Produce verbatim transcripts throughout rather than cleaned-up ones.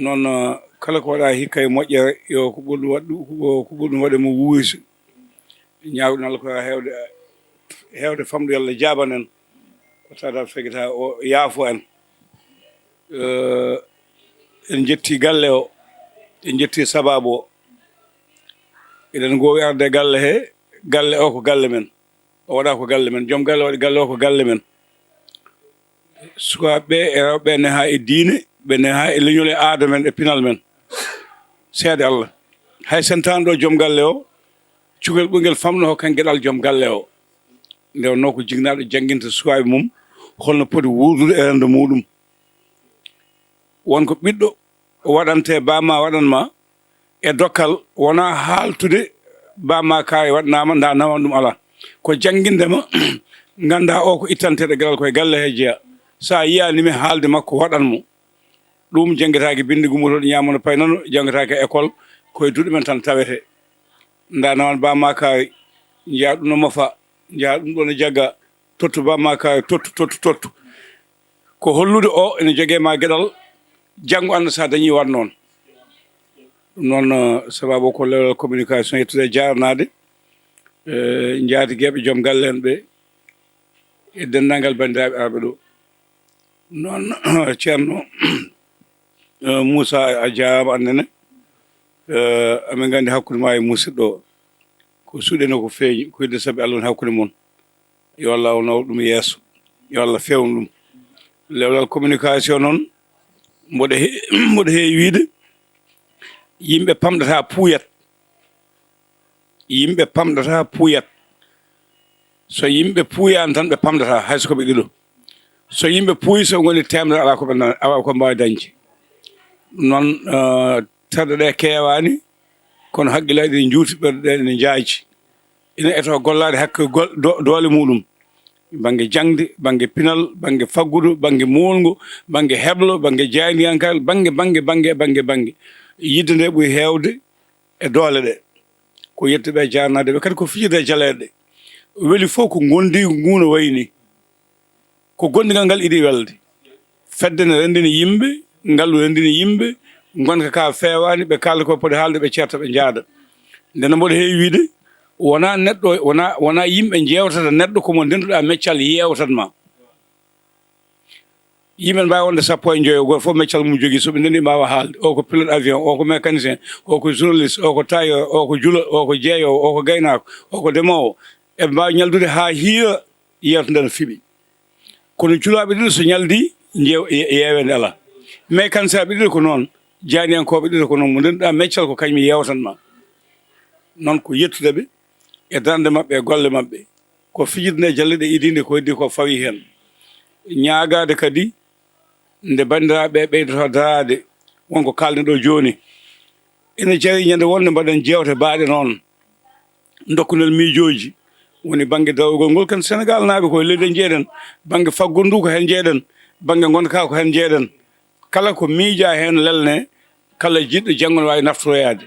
Noon, eh, kala ko waɗa hikka e moƴƴere, yo ko ɓuri ɗum waɗ-, ko, ko ɓuri ɗum waɗe mo wuuri. Ñaawɗen Allah ko heewde, heewde famɗude Allah jaabanen. Ko tawata fegata o yaafo en. Eh, en njetti galle o, en njetti sababu o. Eɗen ngoowi arde galle he, galle o ko galle men. O waɗa ko galle men. Joom galle waɗi galle o ko galle men. Sukaaɓe ɓe e rewɓe ɓe neha e diine, ɓe neha e leñol e aada men e pinal men. Seede Allah. Hay sen tan ɗo joom galle o, cukalel ɓurngel famɗude ko kañ geɗal joom galle o. Nde wonnoo ko jignaɗo jannginta sukaaɓe mum, holno poti wuurdude e renndo muɗum. Won ko ɓiɗɗo waɗante ba ma waɗan ma e dokkal, wona haaltude ba ma kaari waɗnama nda nawan ɗum ala. Ko jannginde ma, ngannda o ko ittanteɗo geɗal koye galle he jeeya. Sa yiyani mi haalde makko waɗan mo. Ɗum janngetaake binndi gummotoɗo ñaamo no paynano, janngetaake école, koye duɗe men tan tawete. Nda nawan ba ma kaari, njeya ɗum no mofa, njeya ɗum ɗo no jagga, tottu ba ma kaari, tottu, tottu, tottu. Ko hollude o ene jogee ma geɗal, janngo annda sa dañi wat noon. Ɗum noon, eh, sababu ko lewlal communication yettude e jaarnaade, eh, njaatigeeɓe joom galle en ɓe e denndaangal banndiraaɓe arɓe ɗo. Noon, Ceerno, eh, Moussa, a jaaraama annene. Eh, amin nganndi hakkunde ma e musidɗo o. Ko suuɗeno ko feeñi, ko yidde sabi Allah woni hakkunde mon. Yo Allah o naw ɗum yeeso. Yo Allah fewnu ɗum. Lewlal communication noon, mboɗo he-, mboɗo heewi wiide, yimɓe pamɗata puuyat. Yimɓe pamɗata puuyat. So yimɓe puuyaani tan, ɓe pamɗata, hay so ko ɓe ɗiɗo. So yimɓe puuyi, so ngoni teemedere, alaa ko ɓe na-, alaa ko mbaawi dañde. Ɗum noon, eh, terɗe ɗe keewaani, kono hakkillaaji ɗi njuuti, ɓerɗe ɗe ne njaaji. Ina eto gollaade hakke gol-, do-, doole muɗum. Bannge jaŋde, bannge pinal, bannge faggudu, bannge moolngu, bannge heblo, bannge jaayndiyankal, bannge, bannge, bannge, bannge, bannge. Yidde nde ɓuri heewde e doole ɗe. Ko yettuɓe e jaarnaade ɓe. Kadi ko fijirde e jaleeɗe ɗe. Weli fof ko ngondiigu ngu no wayi ni. Ko gondigal ngal idi welde. Fedde ne renndini yimɓe, ngallu renndini yimɓe, ngonka ka feewaani, ɓe kaalda ko poti haalde, ɓe ceerta, ɓe njaada. Ndeen mboɗo heewi wiide, wonaa neɗɗo, wonaa, wonaa yimɓe njeewtata neɗɗo ko mo ndennduɗaa meccal yeewtat ma. Yimɓe ne mbaawi wonde sappo e njoyo, gooto fof meccal mum jogii, so ɓe ndenndi mbaawa haalde. O ko pilote avion, o ko mécanicien, o ko journaliste, o ko tailleur, o ko julo, o ko jeeyoowo, o ko gaynaako, o ko demoowo. Eɓe mbaawi ñaldude haa hiira, yeewtere nde no fiɓi. Kono julaaɓe ɗiɗo so ñaldi, jeew-, ye-, yeeweende alaa. Mécanicien ɓe ɗiɗo ko noon, jaayndiyankooɓe ɗiɗo ko noon, mo ndennduɗaa meccal ko kañum yeewtan ma. Noon ko yettude ɓe e darnde maɓɓe e golle maɓɓe. Ko fijirde nde jaleeɗe idiinde ko heddi ko fawi heen. Ñaagaade kadi nde banndiraaɓe ɓeydoto daraade, won ko kaalden ɗo jooni. Ina jawi ñande wonde mbaɗen jeewte baaɗe noon. Ndokkuɗen miijooji. Woni bannge dawrugol ngol, ken Senegaal naaɓe ko e leydi en njeeɗen. Bannge faggudu ndu ko heen njeeɗen. Bannge ngonka ko heen njeeɗen. Kala ko miija heen lelne, kala jiɗɗo janngo ne waawi naftoroyaade.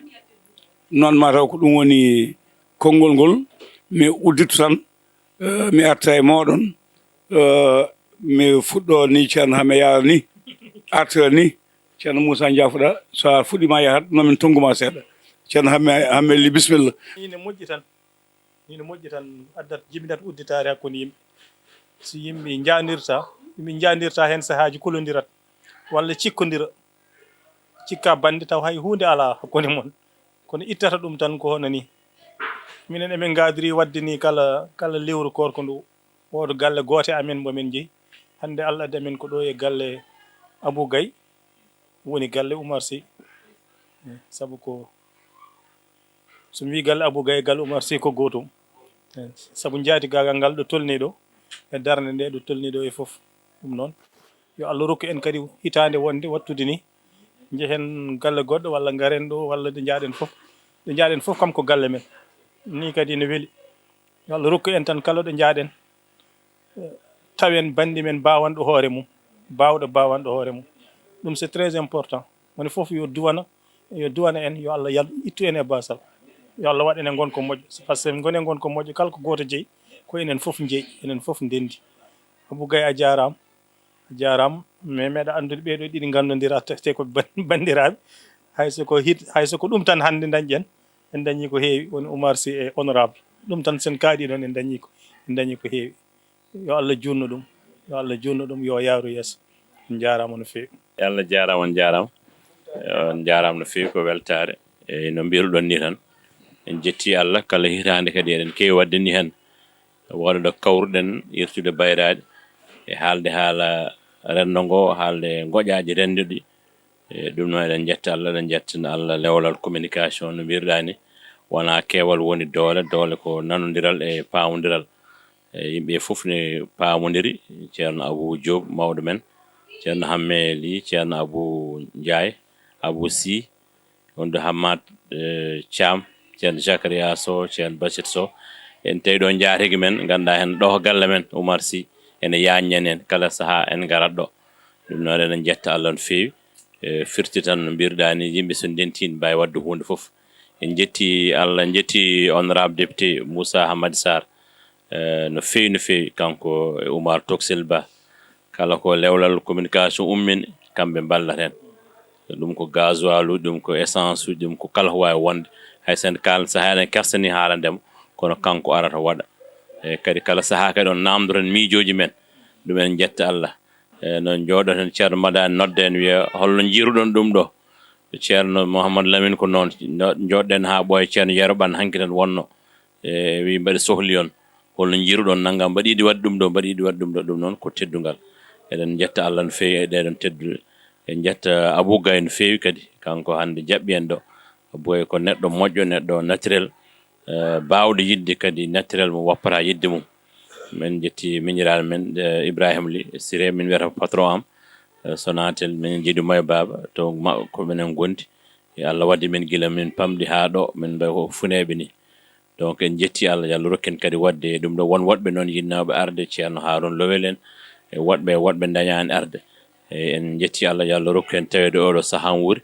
Noon ma taw ko ɗum woni konngol ngol, mi uddito tan, eh, mi arta e mooɗon, eh, mi fuɗɗo ni Ceerno Hamme Yara ni, artira ni, Ceerno Moussa Ndiafuɗa, so a fuɗɗiima yahat, no min tonngu ma seeɗa. Ceerno Hamme, Hamme Ly, bisimilla. Ni ne moƴƴi tan. Ni no moƴƴi tan, addat, jibinat udditaare hakkunde yimɓe. So yimɓe njaandirta, yimɓe njaandirta heen sahaaji kolondirat, walla cikkondira, cikka bannde taw hay huunde alaa hakkunde mon. Kono ittata ɗum tan ko hono ni. Minen emin ngaadiri waɗde ni kala, kala lewru koorko ndu, wooda galle gooto e amen mbo min njehi. Hannde Allah addi amen ko ɗo e galle Abou Gaye, woni galle Oumar Sy. Sabu ko So mi wii galle Abou Gaye, galle Oumar Sy ko gootum. Eh, sabu njaatigaagal ngal ɗo tolnii ɗo, e darnde nde ɗo tolnii ɗo e fof. Ɗum noon, yo Allah rokku en kadi hitaande wonde wattude ni, njehen galle goɗɗo walla ngaren ɗo, walla ɗo njaaɗen fof. Ɗo njaaɗen fof kam ko galle men. Ni kadi ne weli. Yo Allah rokku en tan kala ɗo njaaɗen, tawen banndi men baawanɗo hoore mum, baawɗo baawanɗo hoore mum. Ɗum c'est très important. Woni fof yo duwana, yo duwana en, yo Allah yal-, ittu en e baasal. Yo Allah waɗ enen ngon ko moƴƴo. Par ce que ngoni ngon ko moƴƴo, kala ko gooto jeyi, ko enen fof njeyi, enen fof ndenndi. Abou Gaye, a jaaraama, a jaaraama. Mais meeɗa anndude ɓee ɗoo ɗiɗi nganndondira, te, te ko ban-, banndiraaɓe. Hay so ko hit-, hay so ko ɗum tan hannde ndañƴen, en dañii ko heewi, woni Oumar Sy e honorable. Ɗum tan sen kaaɗii ɗoon, en dañii ko, en dañii ko heewi. Yo Allah juutnu ɗum, yo Allah juutnu ɗum, yo yaaru yeeso. On njaaraama no feewi. Yo Allah jaaraama, on njaaraama. On njaaraama no feewi, ko weltaare. E no mbiruɗon ni tan, en jetti Allah, kala hitaande kadi eɗen keewi waɗde ni heen. Wooda ɗo kawruɗen irtude bayraaɗe e haalde haala renndo ngo, haalde ngoƴaaji rennduɗi. E ɗum noon eɗen njetta Allah, eɗen njettina Allah lewlal communication no mbiruɗaa ni. Wonaa keewal woni doole, doole ko nanondiral e paamondiral. E yimɓe fof ne paamondiri, Ceerno Abou Diop, mawɗo men, Ceerno Hammee Ly, Ceerno Abou Ndiaye, Abou Sy, won ɗo Hammat, eh, Thiam, Ceerno Zakaria Sow, Ceerno Bachir Sow. En tawi ɗo njaatigi men, ngannduɗaa heen ɗo ko galle men, Oumar Sy, ene yaajnen en, kala sahaa en ngarat ɗo. Ɗum noon eɗen njetta Allah no feewi. E firti tan no mbiruɗaa ni, yimɓe so ndenti ne mbaawi waɗde huunde fof. En njetti Allah, en njetti honorable député Moussa Hamadi Sarr, eh, no feewi, no feewi, kanko e Oumar Toksel Ba. Kala ko lewlal communication ummini, kamɓe mballat heen. Ɗum ko gasoil uji, ɗum ko essence uji, ɗum ko kala ko waawi wonde. Hay so en kaal-, so eɗen kersanii haalande mo, kono kanko arata waɗa. E kadi kala sahaa kadi on naamndoton miijooji men. Ɗum en njetta Allah. E noon njooɗoten Ceerno Madani nodda en wiya, "Holno njiiruɗon ɗum ɗo?" Ceerno Mouhamadou Lamine ko noon, no-, njooɗɗen haa ɓooya, Ceerno Yero Ɓan hanki tan wonno. E wi mbaɗi sohli on, "Holno njiiruɗon nanngam, mbaɗi yiɗi waɗde ɗum ɗo, mbaɗi yiɗi waɗde ɗum ɗo?" Ɗum noon ko teddungal. Eɗen njetta Allah no feewi e ɗeɗon tedduɗe. En njetta Abou Gaye no feewi kadi, kanko hannde jaɓɓi en ɗo. Abou Gaye ko neɗɗo moƴƴo, neɗɗo naturel, eh, baawɗo yiɗde kadi naturel mo wappata yiɗde mum. Min njetti miñiraaɗo men, eh, Ibrahima Ly Siré, min wiyata ko patron am, eh, Sonatel, min njiɗi mo e baaba, to ma-, ko minen ngondi. E Allah waddi min gila min pamɗi haa ɗo, min mbaɗi ko funeeɓe ni. Donc, en njetti Allah, yo Allah rokku en kadi waɗde ɗum ɗo. Won woɗɓe noon yiɗnooɓe arde, Ceerno Harouna Lowel en, e woɗɓe, woɗɓe ndañaani arde. E en njetti Allah, yo Allah rokku en taweede oɗo sahaa wuuri.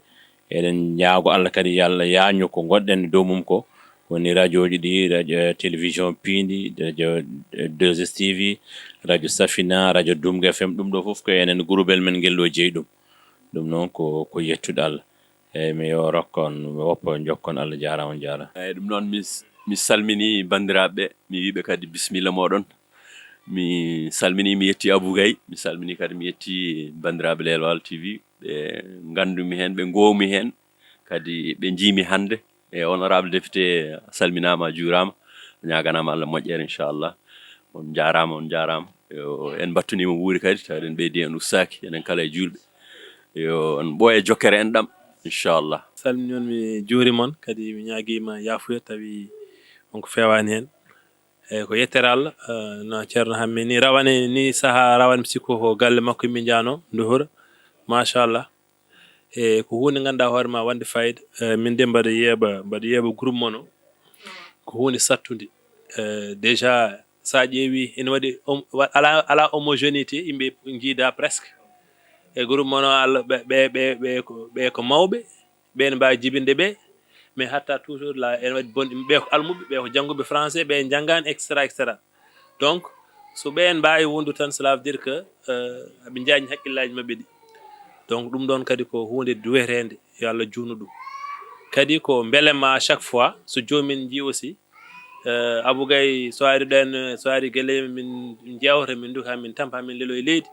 Eɗen ñaago Allah kadi, yo Allah yaajnu ko ngonɗen e dow mum ko, woni rajooji ɗi, rajo, eh, télévision piindi, rajo, eh, deux S T V, rajo Safina, rajo Dumga F M, ɗum ɗo fof ko enen groupe men ngel ɗo jeyi ɗum. Ɗum noon ko, ko yettude Allah. Eyyi, mi yo rokko on, mi woppa on, jokkon Allah, jaaraama, on jaaraama. Eyyi, ɗum noon mi s-, mi salmini banndiraaɓe, mi wiiɓe kadi bisimilla mooɗon. Mi salmini, mi yetti Abou Gaye, mi salmini kadi, mi yetti banndiraaɓe Leelwal T V, ɓe nganndumi heen, ɓe ngoowmi heen, kadi ɓe njiimi hannde. E honorable député, a salminaama, a juuraama, a ñaaganaama Allah moƴƴere, inchallah. On njaaraama, on njaaraama. Yo, en mbattuniima wuuri kadi, tawa eɗen ɓeydi, en ustaaki, enen kala e juulɓe. Yo, on ɓooye jokkere enɗam, inchallah. Salmini on, mi juuri mon, kadi mi ñaagiima yaafuya, tawi on ko feewaani heen. Eyyi, ko yettere Allah, eh, no Ceerno Hammi ni rawane ni, sahaa rawane, mi sikku ko galle makko mi njaano, Nduhura. Machallah. E ko huunde ngannduɗaa hoore ma wonde fayida. Eh, min de mbaɗa yeeɓa, mbaɗa yeeɓa groupe mon o. Ko huunde sattunde. Eh, déjà, so a ƴeewi, ene waɗi hom-, wa-, alaa, alaa homogénéité, yimɓe njiida presque. E groupe mon o, Allah, ɓe, ɓe, ɓe, ɓe ko, ɓe ko mawɓe, ɓeen mbaawi jibinde ɓe, mais hatta toujours la, ene waɗi bonɗi, ɓe ko almuɓɓe, ɓe ko jannguɓe français, ɓe njanngaani, et cetera, et cetera. Donc, so ɓeen mbaawi wondu tan, cela veut dire que, euh, aɓe njaajni hakkillaaji maɓɓe ɗi. Donc, ɗum ɗoon kadi ko huunde duweteende, yo Allah juutnu ɗum. Kadi ko mbelema à chaque fois, so joomum en njii aussi, euh, Abou Gaye, so ari ɗoon, so ari gelle, min njeewta, min nduka, min tampa, min lelo e leydi,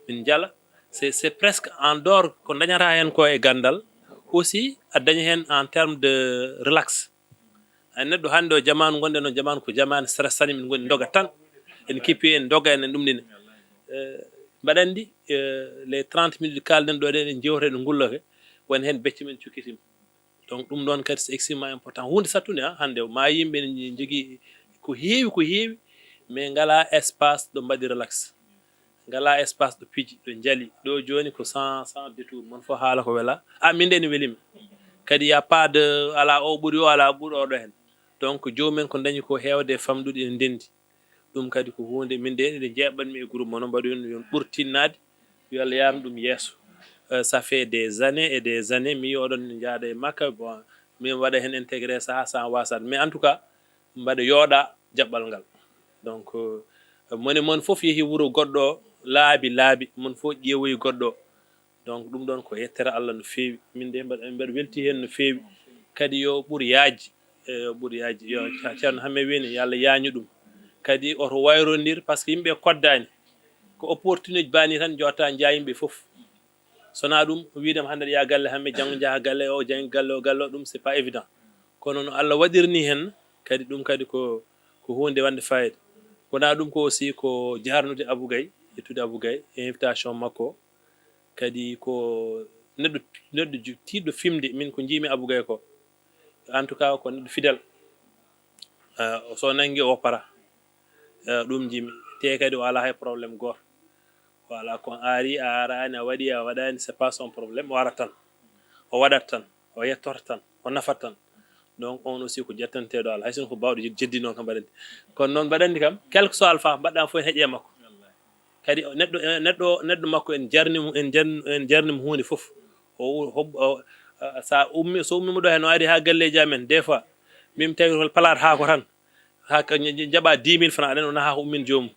min njala. C'est, c'est presque en dehors ko dañata heen ko e ganndal, aussi a daña heen en terme de relax. Ay neɗɗo hannde o jamaanu ngonɗen o, jamaanu ko jamaanu stress tan, min ngoni ndoga tan. En kippi, en ndoga, en ɗum ɗine. Eh, mbaɗa anndi, eh, les trente minutes kaalɗen ɗo ɗen, en jewta, en ngulloke, won heen becce men cukkitima. Donc, ɗum ɗoon kadi c'est extrêmement important. Huunde sattunde, ha, hannde o, ma yimɓe ne njogii ko heewi, ko heewi, mais ngalaa espace ɗo mbaɗi relax. Ngalaa espace ɗo piji, ɗo njali. Ɗo jooni ko sans, sans détour. Mon fof haala ko wela. Ah, min de ene welimi. Kadi y a pas de, alaa o ɓuri o, alaa ɓuri oɗo heen. Donc, joomum en ko dañi ko heewde e famɗude ene ndenndi. Ɗum kadi ko huunde, min de, nde jeeɓanmi e groupe mon o, mbaɗoyon, yon ɓur tinnaade, yo Allah yaarnu ɗum yeeso. Euh, ça fait des années et des années, mi yii oɗon njaada e makka, bon, min waɗa heen intégré saha, saha wasat. Mais en tout cas, mbaɗa yooɗa jaɓɓal ngal. Donc, euh, moni mon fof yehi wuro goɗɗo o, laabi, laabi, mon fof ƴeewoyi goɗɗo o. Donc ɗum ɗon ko yettere Allah no feewi. Min de mbaɗa, mbaɗa welti heen no feewi. Kadi yo ɓur yaajde, e, yo ɓur yaajde. Yo Ceerno Hammee wiyi ni, yo Allah yaañu ɗum. Kadi oto wayrondir, par ce que yimɓe koddaani. Ko opportunité ji bani tan jootta njaha yimɓe fof. Sona ɗum, wiidam hannde aɗa yaha galle Hammee, janngo njaha galle o, janngo galle o, galle o, ɗum c'est pas évident. Kono no Allah waɗirni heen, kadi ɗum kadi ko, ko huunde wonde fayida. Wonaa ɗum ko aussi ko jaarnude Abou Gaye, yettude Abou Gaye, e invitation makko. Kadi ko neɗɗo, neɗɗo ju-, tiiɗɗo fimde, min ko njiimi Abou Gaye ko. En tout cas, ko neɗɗo fidèle. Eh, so nanngi o para. Eh, ɗum njiimi. Te kadi o alaa hay problème gooto. Voilà, ko a ari, a araani, a waɗi, a waɗaani, c'est pas son problème. O arat tan. O waɗat tan. O yettoto tan. O nafat tan. Donc, on aussi ko jettanteeɗo Allah. Hay sinno ko baawɗo jeddi, jeddi noon kam mbaɗanndi. Kono noon mbaɗanndi kam, quel que soit alpha, mbaɗɗa fof en heƴe makko. Kadi o neɗɗo, eh, neɗɗo, neɗɗo makko en jarni mo, en jan-, en jarni mo huunde fof. O, o, o, a, sa ummi, so ummi mo ɗo heen, o ari haa galleeji amen, des fois, min tawi hol palaat haako tan. Haa ka j-, j-, jaɓa dix mille francs, aɗa anndi wona haa ko ummin joomum.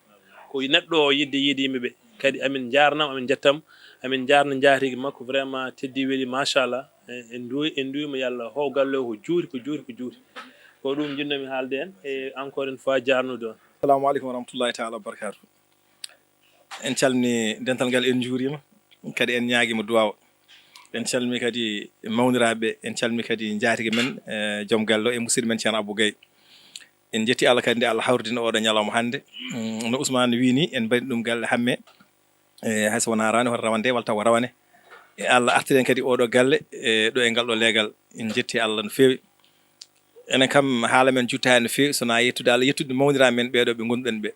Ko neɗɗo o yiɗde yiide yimɓe ɓe. Kadi amin njaarnama, amin njettama, amin njaarna njaatigi makko, vraiment teddi weli, machallah. En, en nduwi, en nduwima yo Allah ho galle o ko juuri, ko juuri, ko juuri. Ko ɗum njiɗnomi haalde en, e encore une fois jaarnude on. Assalamu aleykum wa rahmatullahi taala wa barakatuh. En calmini dental ngal, en njuurima, kadi en ñaagiima duwaaw. En calmini kadi mawniraaɓe, en calmini kadi njaatige men, eh, joom galle o e musidɗo men Ceerno Abou Gaye. En njetti Allah kadi nde Allah hawridini oɗo ñalawma hannde. Mm, no Ousmane wii ni, en mbaɗi ɗum galle Hammee. Eh, hay so wonaa rawane, hoto rawande walla taw ko rawane. E Allah artiri en kadi oɗo galle, e ɗo e ngal ɗo leegal. En njetti Allah no feewi. Enen kam, haala men juttaani no feewi, so wonaa yettude Allah, yettude mawniraaɓe men ɓeeɗo ɓe ngonduɗen ɓe.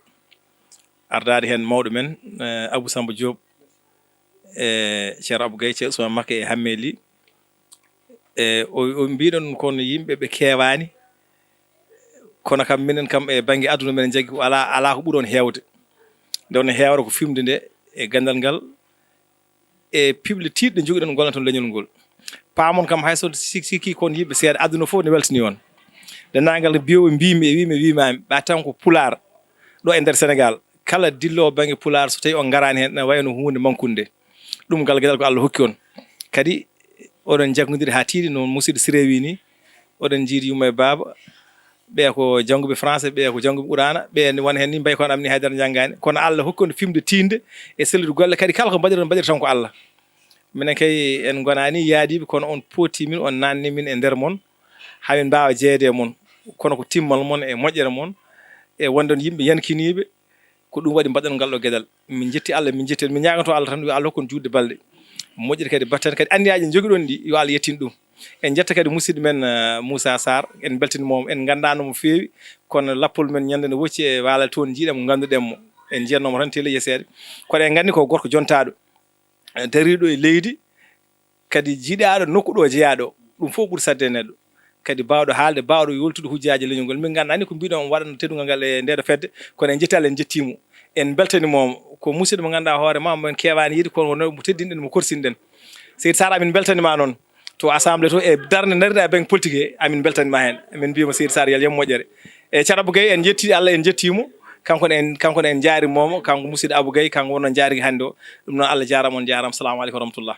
Ardaade heen mawɗo men, eh, Abou Samba Diop, e Ceerno Abou Gaye, Ceerno Ousmane Makka e Hammee Ly. E o, o mbiɗon kono yimɓe ɓe keewaani, kono kam minen kam e bannge aduna men jaggi ko alaa, alaa ko ɓuri on heewde. Nde wonno heewata ko fimde nde e ganndal ngal, e piɓle tiiɗɗe njogiɗon ngonanton leñol ngol. Paamon kam hay so sik-, sikki kon yimɓe seeɗa, aduna fof ne weltini on. Denndaangal mbiyowo mbimi e wimi e wimaami, ɓa tan ko pulaar ɗo e nder Senegal. Kala dilloowo bannge pulaar, so tawi on ngaraani heen, ene wayno huunde mankunde. Ɗum ngal geɗal ko Allah hokki on. Kadi oɗon njaggodiri haa tiiɗi, no musidɗo Siré wi ni, oɗon njiidi yumma e baaba. Ɓe ko jannguɓe français, ɓe ko jannguɓe Qur'aana, ɓe won heen ni mbayi kono am ni haydara njanngaani. Kono Allah hokki on fimde tiinde e sellude golle, kadi kala ko mbaɗiron, mbaɗiron tan ko Allah. Minen kay en ngonaani yaadiiɓe, kono on pooti min, on naanni min e nder mon, haa min mbaawa jeyeede e mon. Kono ko timmal mon e moƴƴere mon, e wonde on yimɓe yankiniiɓe, ko ɗum waɗi mbaɗɗon ngal ɗo geɗal. Min njetti Allah, min njetti, min ñaaganto Allah tan, yo Allah hokku on juutde balɗe moƴƴere, kadi battane, kadi anniyaaji jogiɗon ɗi, yo Allah yettin ɗum. En njetta kadi musidɗo men, eh, Moussa Sarr, en mbeltaniima mo, en nganndaano mo feewi, kono lappol men ñande no wocci e waalal toon, njiiɗen mo, ngannduɗen mo. En njiyatnoo mo tan tele yeseede. Kono en nganndi ko gorko jontaaɗo, eh, dariiɗo e leydi, kadi jiɗaaɗo nokku ɗo jeyaaɗo. Ɗum fof ɓuri saɗde e neɗɗo. Kadi baawɗo haalde, baawɗo yoltude hujjaaji leñol ngol. Min nganndaa ni ko mbiɗon waɗano teddungal ngal e ndeeɗo fedde, kono en njetti Allah, en njettiimo. En mbeltaniima mo. Ko musidɗo mo ngannduɗaa hoore ma, mo en keewaani yiide, kono wonno mo teddinɗen, mo korsinɗen. Seydi Sarr, amin mbeltaniima noon. To assemblée to e darnde ndarɗaa e bannge politique he, amin mbeltaniima heen. Min mbiyii mo Seydi Sarr, yo Allah yoɓ moƴƴere. E Ceerno Abou Gaye, en njetti Allah, en njettiimo. Kanko ne en, kanko ne en njaarimooma, kanko musidɗo Abou Gaye, kanko wonno njaarigi hannde o. Ɗum noon, Allah jaaraama, on njaaraama. Salamu aleykum wa rahmatullah.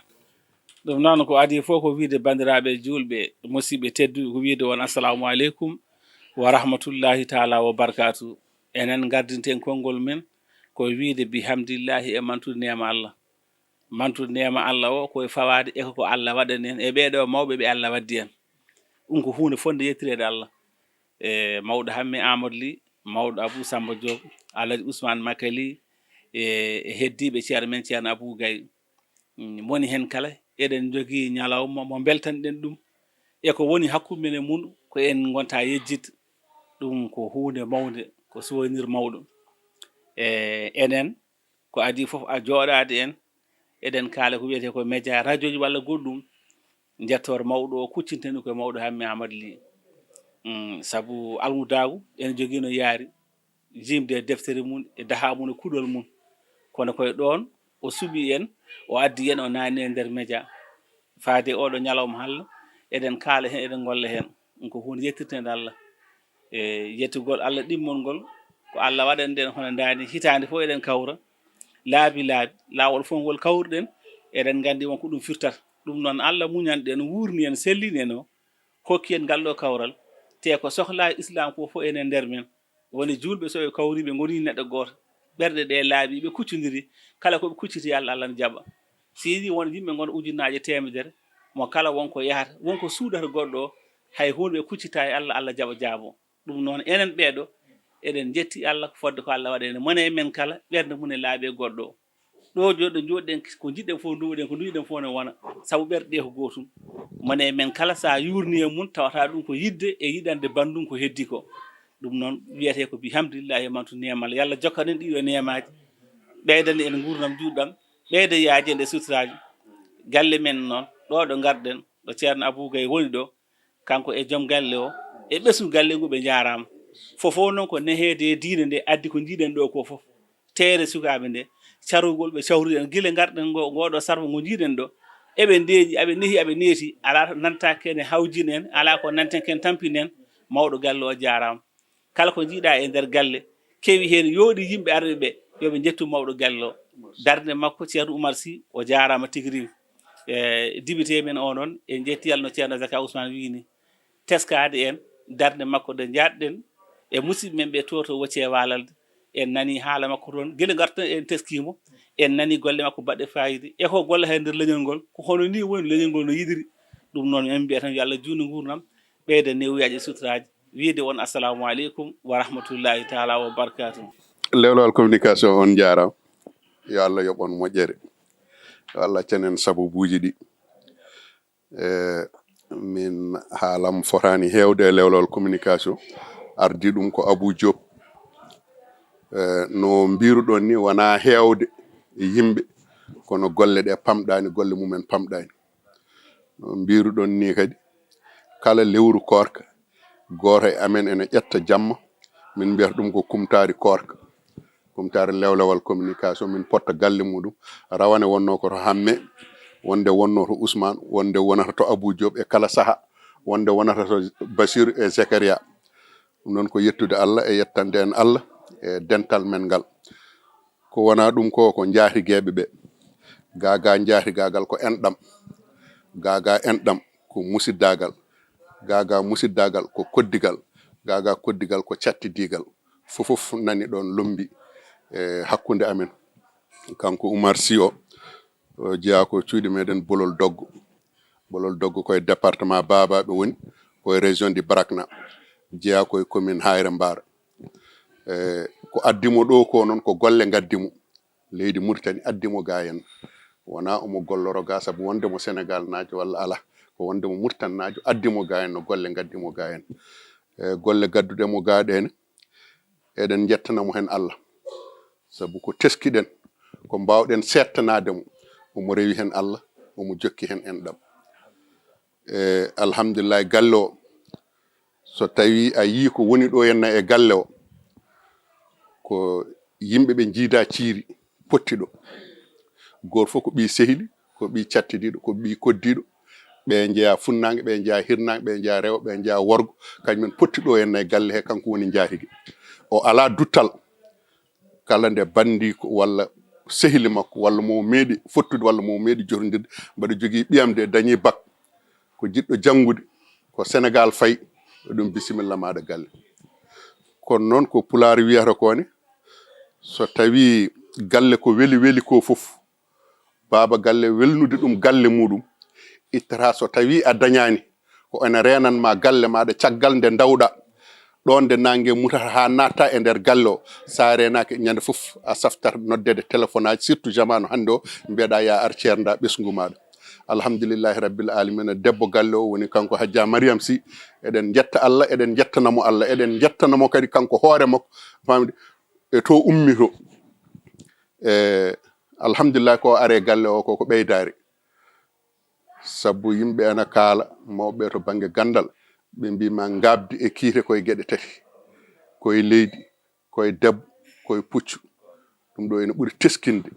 Ɗum noon ko adii fof ko wiyde banndiraaɓe juulɓe, musidɓe tedduɓe, ko wiyde on assalamu aleykum wa rahmatullahi taala wa barakaatu. Enen ngardinten konngol men ko wiyde bihamdillahi e mantude neema Allah. Mantude neema Allah o ko e fawaade e ko Allah waɗani en e ɓeeɗo mawɓe ɓe Allah waddi en. Ɗum ko huunde fotnde yettireede Allah. E mawɗo Hammee Amadou Ly, mawɗo Abou Samba Diop, Alhaji Ousmane Makka Ly, e, e heddiiɓe Ceerno men Ceerno Abou Gaye. Mm, moni heen kala, eɗen njogii ñalawma mo mbeltanɗen ɗum. E ko woni hakkunde men e mum, ko en ngonta yejjit. Ɗum ko huunde mawnde, ko souvenir mawɗo. E, enen, ko adii fof a jooɗaade en, eɗen kaala ko wiyetee ko média, radio ji walla goɗɗum, njettoor mawɗo o, kuccinten ɗum ko e mawɗo Hammee Amadou Ly. Mm, sabu almudaagu, ene jogii no yaari. Jiimde e deftere mum, e dahaa mum, e kuɗol mum. Kono koye ɗoon o suɓii en, o addi en, o naatni en nder média. Faade e oɗo ñalawma hannde, eɗen kaala heen, eɗen ngolla heen. Ɗum ko huunde yettirteende Allah. E yettugol Allah ɗimmol ngol, ko Allah waɗani ɗen hono ndaani, hitaande fof eɗen kawra. Laabi laabi, laawol fof ngol kawruɗen, Eɗen nganndi won ko ɗum firtata. Ɗum noon, Allah muñani en, wuurni en, sellini en o, hokki en ngal ɗo kawral. Te ko sohlaa Islaam ko fof enen nder men. Woni juulɓe, so ɓe kawri, ɓe ngoni neɗɗo gooto, ɓerɗe ɗe laaɓi, ɓe kuccondiri, kala ko ɓe kucciti, Allah, Allah ne jaɓa. Si yiɗi won yimɓe ngon ujunnaaje teemedere, mo kala won ko yahata, won ko suuɗata goɗɗo o, hay huunde ɓe kuccita e Allah, Allah jaɓa jaabo. Ɗum noon, enen ɓeeɗo, eɗen njetti Allah ko fodde ko Allah waɗi en. Mone e men kala, ɓernde mum e laaɓi e goɗɗo o. Ɗo jooɗo jooɗɗen, ko njiɗɗen fof nduwoɗen, ko nduwoɗen fof ne wona, sabu ɓerɗe ɗe ko gootum. Mone e men kala, so a yuurni e mum, tawata ɗum ko yiɗde e yiɗande banndum ko heddi ko. Ɗum noon, wiyetee ko bihamdillahi mantu neemal. Yo Allah jokkan en ɗiɗo neemaaji, ɓeydana en nguurndam juutɗam, ɓeyda yaaji en e suturaaji. Galle men noon, ɗo ɗo ngarɗen, ɗo Ceerno Abuu Gay woni ɗo, kanko e joom galle o, e ɓesngu galle ngu, ɓe njaaraama. Fof fof noon ko neheede e diine nde addi ko njiiɗen ɗo ko fof. Teere sukaaɓe nde, carugol ɓe cawruɗen, gila ngarɗen ngo, ngo ɗo sarfa ngo njiiɗen ɗo. Eɓe ndeeƴi, aɓe nehi, aɓe neeti, alaa to nantaake ne hawjin en, alaa ko nanten ken tampin en, mawɗo galle o jaaraama. Kala ko njiiɗa e nder galle, kewi heen yooɗi yimɓe arɓe ɓe, yo ɓe njettu mawɗo galle o. Darnde makko, Ceerno Umar Sy, o jaaraama tigi rigi. E, dibitee men o noon, en njetti Allah no Ceerno Zaka Ousmane wii ni. Teskaade en, darnde makko nde njaɗɗen e musidɓe men ɓe to, to Wocce Walalde. En nani haala makko toon, gila ngarten en teskii mo, en nani golle makko baɗɗe faayiida. E ko gollata e nder leñol ngol, ko hono ni woni leñol ngol no yiɗiri. Ɗum noon, en mbiyat tan yo Allah juutnu nguurndam, ɓeyda newuyaaji e suturaaji. Wiide on, assalamu aleykum wa rahmatullahi taala wa barakatuh. Lewlewal communication, on njaaraama. Yo Allah yoɓ on moƴƴere. Yo Allah accan en sababuuji ɗi. E, min haalam fotaani heewde e lewlewal communication. Ardi ɗum ko Abou Diop. E, no mbiruɗon ni, wonaa heewde e yimɓe, kono golle ɗe pamɗaani, golle mumen pamɗaani. No mbiruɗon ni kadi, kala lewru koorka, gooto e amen ene ƴetta jamma, min mbiyata ɗum ko kumtaari koorka. Kumtaari lewlewal communication, min potta galle muɗum. Rawane wonno ko to Hamme, wonde wonno to Ousmane, wonde wonata to Abou Diop e kala saha, wonde wonata to Basiru e Zakaria. Ɗum noon ko yettude Allah e yettande en Allah e dental men ngal. Ko wonaa ɗum ko, ko njaatigeeɓe ɓe. Gaa gaa njaatigaagal ko enɗam. Gaa gaa enɗam ko musiddaagal. Gaa gaa musiddaagal ko koddigal. Gaa gaa koddigal ko cattidiigal. Fof fof nani ɗoon lombi e hakkunde amen. Kanko Umar Sy o, o jeyaa ko cuuɗi meɗen Bolol Doggo. Bolol Doggo ko e département Baaba ɓe woni, ko e région de Brakna. Jeyaa ko e commune Hayre Mbar. E, ko addi mo ɗo ko noon ko golle ngaddi mo. Leydi Mauritanie addi mo gaa en. Wonaa omo golloro gaa sabu wonde mo Senegal naajo walla alaa. Ko wonde mo Mauritanie naajo addi mo gaa en, no golle ngaddi mo gaa en. E, golle gadduɗe mo gaa ɗe ne, eɗen njettana mo heen Allah. Sabu ko teskiɗen, ko mbaawɗen seettanaade mo, omo rewi heen Allah, omo jokki heen enɗam. E, alhamdulillahi, galle o, so tawii a yii ko woni ɗo henna e galle o, ko yimɓe ɓe njiidaa ciiri pottiɗo. Gooto fof ko ɓii sehli, ko ɓii cattidiiɗo, ko ɓii koddiiɗo. Ɓe njeyaa funnaange, ɓe njeyaa hirnaange, ɓe njeyaa rewo, ɓe njeyaa worgo. Kañum en potti ɗo henna e galle he, kanko woni njaatige. O alaa duttal. Kala nde banndiiko walla sehli makko, walla mo meeɗi fottude, walla mo meeɗi jotondirde, mbaɗa jogii ɓiyam de dañii bac, ko jiɗɗo janngude, ko Senegal fayi, ɗum bisimilla maaɗa galle. Kono noon ko Pulaar wiyata ko ne, so tawii galle ko weli weli ko fof, baaba galle welnude ɗum galle muɗum, ittata so tawii a dañaani, ko ene reenan ma galle maaɗa caggal nde ndawɗa. Ɗoon nde naange mutata haa naatta e nder galle o, so a reenaaki ñande fof a saftat noddeede téléphone aji, surtout jamaanu hannde o, mbiyeɗaa ya ar ceernda ɓesngu maaɗa. Alhamdulillahi rabbil alamina, debbo galle o woni kanko Hajja Mariam Sy, eɗen njetta Allah, eɗen njettana mo Allah, eɗen njettana mo kadi kanko hoore makko, famde e to ummi to. E, alhamdulillahi ko are galle o ko, ko ɓeydaare. Sabu yimɓe ena kaala, mawɓe to bannge ganndal, ɓe mbii ma ngaabdi e kiite koye geɗe tati, koye leydi, koye debbo, koye puccu. Ɗum ɗo ene ɓuri teskinde.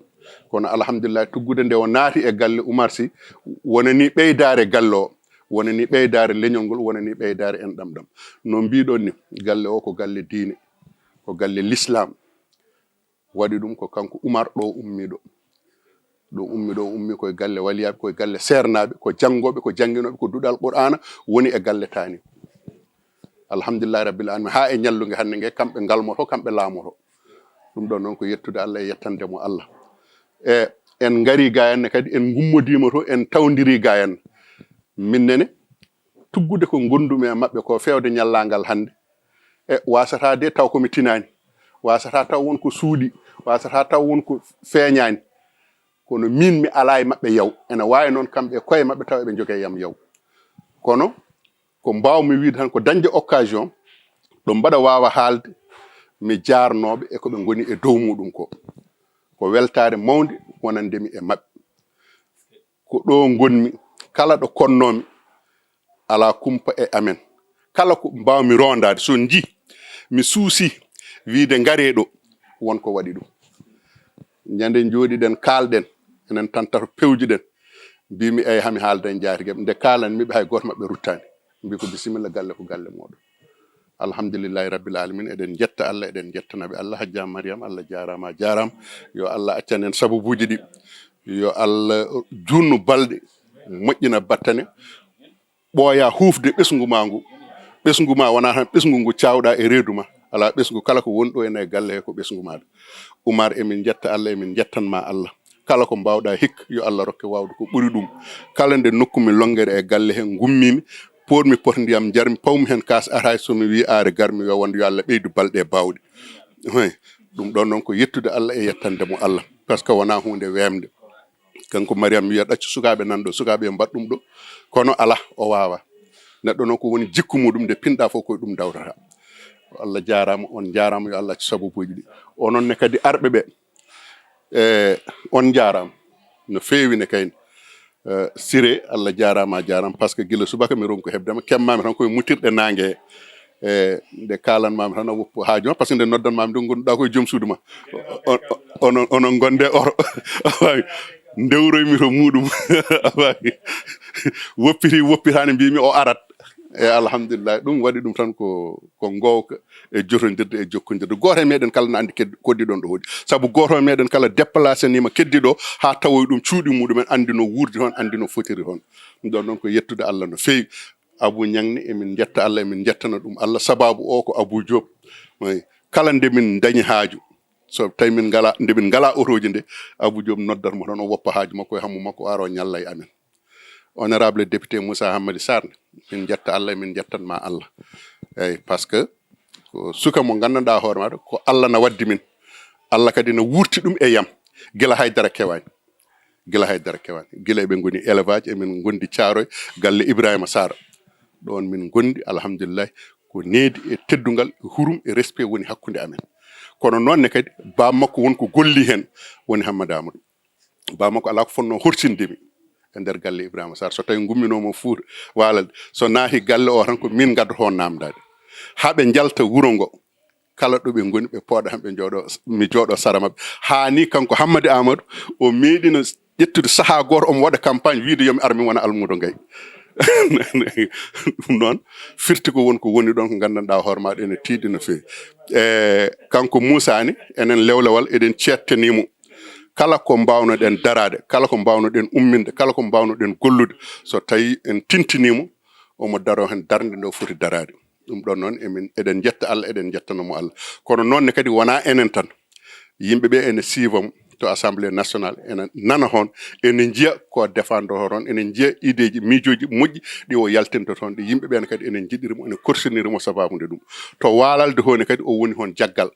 Kono alhamdulillahi, tuggude nde o naati e galle Umar Sy, wonani ɓeydaare galle o, wonani ɓeydaare leñol ngol, wonani ɓeydaare enɗam ɗam. No mbiɗon ni, galle o ko galle diine, ko galle l'islam. Waɗi ɗum ko kanko Umar ɗo ummiɗo. Ɗo ummi ɗo, ummi koye galle waliyaaɓe, koye galle seernaaɓe, ko janngooɓe, ko jannginooɓe, ko duɗal Qur'aana woni e galle taani. Alhamdulillahi rabbil alamin, haa e ñallunge hannde nge, kamɓe ngalmoto, kamɓe laamoto. Ɗum ɗon noon ko yettude Allah e yettande mo Allah. E en ngari gayanne kadi, en ngummodiima to, en tawdiri gayanne. Min nene, tuggude ko ngondumi e maɓɓe ko feewde ñallaangal hannde. E wasata de taw ko mi tinaani, wasata taw won ko suuɗi, wasata taw won ko feeñaani. Kono min mi alaa e maɓɓe yaw. Ene waawi noon kamɓe e koye maɓɓe taw eɓe njogee yam yaw. Kono ko mbaawmi wiide tan ko dañde occasion, ɗo mbaɗa waawa haalde, mi jaarnooɓe e ko ɓe ngoni e dow muɗum ko. Ko weltaare mawnde wonande mi e maɓɓe. Ko ɗo ngonmi, kala ɗo konnoomi, alaa kumpa e amen. Kala ko mbaawmi rondaade, so nji, mi suusi wiide ngaree ɗo, won ko waɗi ɗum. Ñande njooɗiɗen, kaalɗen, enen tan tato pewjuɗen. Mbimi, "Eyi, hami haalda e njaatige am." Nde kaalanmi ɓe, hay gooto maɓɓe ruttaani. Mbi ko, "Bisimilla, galle ko galle mooɗon." Alhamdulillahi rabbil alamin, eɗen njetta Allah, eɗen njettanaɓe Allah. Hajja Mariam, Allah jaaraama, a jaaraama. Yo Allah accan en sababuuji ɗi. Yo Allah juutnu balɗe, moƴƴina battane, ɓooya huufde ɓesngu ma ngu. Ɓesngu ma wonaa tan ɓesngu ngu caawɗa e reedu ma. Alaa ɓesngu, kala ko woni ɗo ene e galle he ko ɓesngu maaɗa. Umar, emin njetta Allah, emin njettan ma Allah. Kala ko mbaawɗa hikka, yo Allah rokke waawde ko ɓuri ɗum. Kala nde nokku mi lonngere e galle he ngummimi, poormi pot ndiyam njarmi, pawmi heen kaas, aray so mi wii aare garmi, yo wonde yo Allah ɓeydu balɗe e baawɗe. Hey, ɗum ɗon noon ko yettude Allah e yettande mo Allah, par ce que wonaa huunde weemde. Kanko Mariam wiya ɗaccu sukaaɓe nan ɗo, sukaaɓe yo mbaɗ ɗum ɗo. Kono alaa, o waawaa. Neɗɗo noon ko woni jikku muɗum, nde pinɗa fof ko ɗum dawrata. Allah jaaraama, on njaaraama, yo Allah accu sababuuji ɗi. Onon ne kadi arɓe ɓe, e, on njaaraama. No feewi ne kayne. E, Siré, Allah jaaraama, a jaaraama, par ce que gila subaka mi ronku heɓde ma, kemmaami tan koye mutirɗe naange he. E, nde kaalanmaami tan a woppu haaju ma, par ce que nde noddanmaami ɗo ngonduɗa koye joom suudu ma. O-, o-, onon, onon gonde oto. A faami? Ndewroymi to muɗum. A faami? Woppiti, woppitaani mbimi o arat. E alhamdulillah, ɗum waɗi ɗum tan ko, ko ngoowka e jotondirde e jokkondirde. Gooto e meɗen kala na anndi ked-, koddi ɗon ɗo hoɗi. Sabu gooto e meɗen kala déplacé nima keddi ɗo haa tawoy ɗum cuuɗi muɗumen, anndi no wuurdi toon, anndi no fotiri toon. Ɗum ɗon noon ko yettude Allah no feewi. Abou Niang ne, emin njetta Allah, emin njettana ɗum Allah. Sababu o ko Abou Diop. Eyi, kala nde min ndañi haaju, so tawi min ngala, nde min ngala otooji nde, Abou Diop noddat mo tan, o woppa haaju makko e hammu makko, o ara o ñalla e amen. Honorable député Moussa Hammadi Sarr ne, min njetta Allah, min njettan ma Allah. Eyi, par ce que ko suka mo nganndanɗaa hoore maaɗa, ko Allah na waddi min. Allah kadi na wuurti ɗum e yam, gila haydara kewaani. Gila haydara kewaani. Gila eɓe ngoni élevage, emin ngondi Caaroy, galle Ibrahima Sarr. Ɗoon min ngondi, alhamdulillahi, ko needi e teddungal, e hurum, e respect woni hakkunde amen. Kono noon ne kadi, baam makko won ko golli heen, woni Hammadi Amadou. Baam makko alaa ko fotnoo horsinde mi e nder galle Ibrahima Sarr. So tawi ngumminoo mo Fuuta Waalal, so naati galle o tan ko min ngaddoto naamndaade. Haa ɓe njalta wuro ngo, kala ɗo ɓe ngoni, ɓe pooɗa tan, ɓe jooɗo, mi jooɗo sara maɓɓe. Haa ni kanko Hammadi Amadou, o meeɗino ƴettude sahaa gooto, omo waɗa campagne wiide yo mi ar, mi wona almuudo ngay. Ɗum noon firti ko won ko woni ɗon, ko nganndanɗaa hoore maaɗa ene tiiɗi no feewi. E kanko Moussa ni, enen Lewlewal eɗen ceettanii mo. Kala ko mbaawnoɗen daraade, kala ko mbaawnoɗen umminde, kala ko mbaawnoɗen gollude, so tawi en tintinii mo, omo daroo heen darnde nde o foti daraade. Ɗum ɗon noon, emin, eɗen njetta Allah, eɗen njettana mo Allah. Kono noon ne kadi wonaa enen tan. Yimɓe ɓe ene siiva mo to Assemblée nationale, ene nana toon, ene njiya ko defando toon, ene njiya ideeji, miijooji moƴƴi ɗi o yaltinta toon, ɗi yimɓe ɓeen kadi ene njiɗiri mo, ene korsiniri mo sababude ɗum. To waalalde toon ne kadi o woni toon jaggal.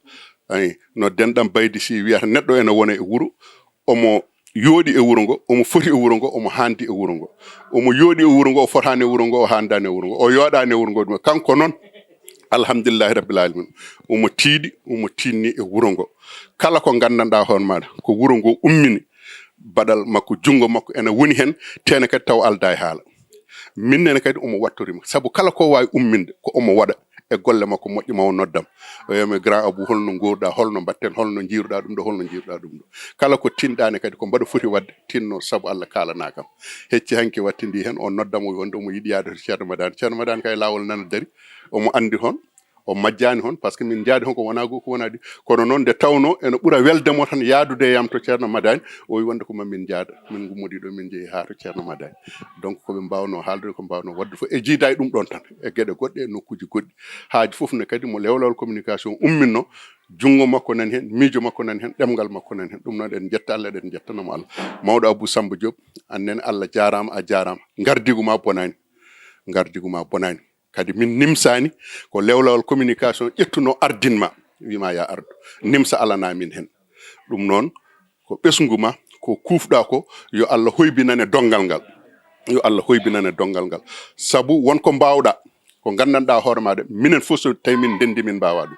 Ayi, no denɗam Baydi Sy wiyata, neɗɗo ene wona e wuro, omo yooɗi e wuro ngo, omo foti e wuro ngo, omo haandi e wuro ngo. Omo yooɗi e wuro ngo, o fotaani e wuro ngo, o haandaani e wuro ngo, o yooɗaani e wuro ngo. Ɗum kanko noon, alhamdulillahi rabbil alamin, omo tiiɗi, omo tiinni e wuro ngo. Kala ko nganndanɗaa hoore maaɗa, ko wuro ngo ummini, baɗal makko, junngo makko ene woni heen, tene kadi taw aldaa e haala. Min nene kadi omo wattori mo. Sabu kala ko waawi umminde, ko omo waɗa e golle makko moƴƴe, ma o noddam. O wiya mi, "Grand Abou, holno nguurɗaa, holno mbaɗten, holno njiiruɗaa ɗum ɗo, holno njiiruɗaa ɗum ɗo?" Kala ko tinɗaani kadi, ko mbaɗa foti waɗde, tinno sabu Allah kaalanaa kam. Hecci hanki wattindi heen, o noddam, o wonde omo yiɗi yaade to Ceerno Madani. Ceerno Madani kay laawol nana dari, omo anndi toon. O majjaani hon, parce que min njaadi hon ko wonaa goo, ko wonaa ɗi. Kono noon, nde tawnoo ene ɓura welde mo tan yaadude e am to Ceerno Madani, o wi wonde ko ma min njaada, min ngummodii ɗo, min njehi haa to Ceerno Madani. Donc, ko ɓe mbaawnoo haaldude, ko mbaawnoo waɗde fof, e jiidaa e ɗum ɗoon tan, e geɗe goɗɗe, e nokkuuji goɗɗi. Haaju fof ne kadi mo lewlawol communication umminno, junngo makko nani heen, miijo makko nani heen, ɗemngal makko nani heen. Ɗum noon, eɗen njetta Allah, eɗen njettanoo mo Allah. Mawɗo Abou Samba Diop, aan nene, Allah jaaraama, a jaaraama. Ngardiigu maa bonaani. Ngardiigu maa bonaani. Kadi min nimsaani ko lewlawol communication ƴettunoo ardin ma, wi ma ya ardu. Nimsa alanaa min heen. Ɗum noon, ko ɓesngu ma, ko kuufɗaa ko, yo Allah hoybinane donngal ngal. Yo Allah hoybinane donngal ngal. Sabu won ko mbaawɗaa, ko nganndanɗaa hoore maaɗa, minen fof so tawi min ndenndi min mbaawaa ɗum.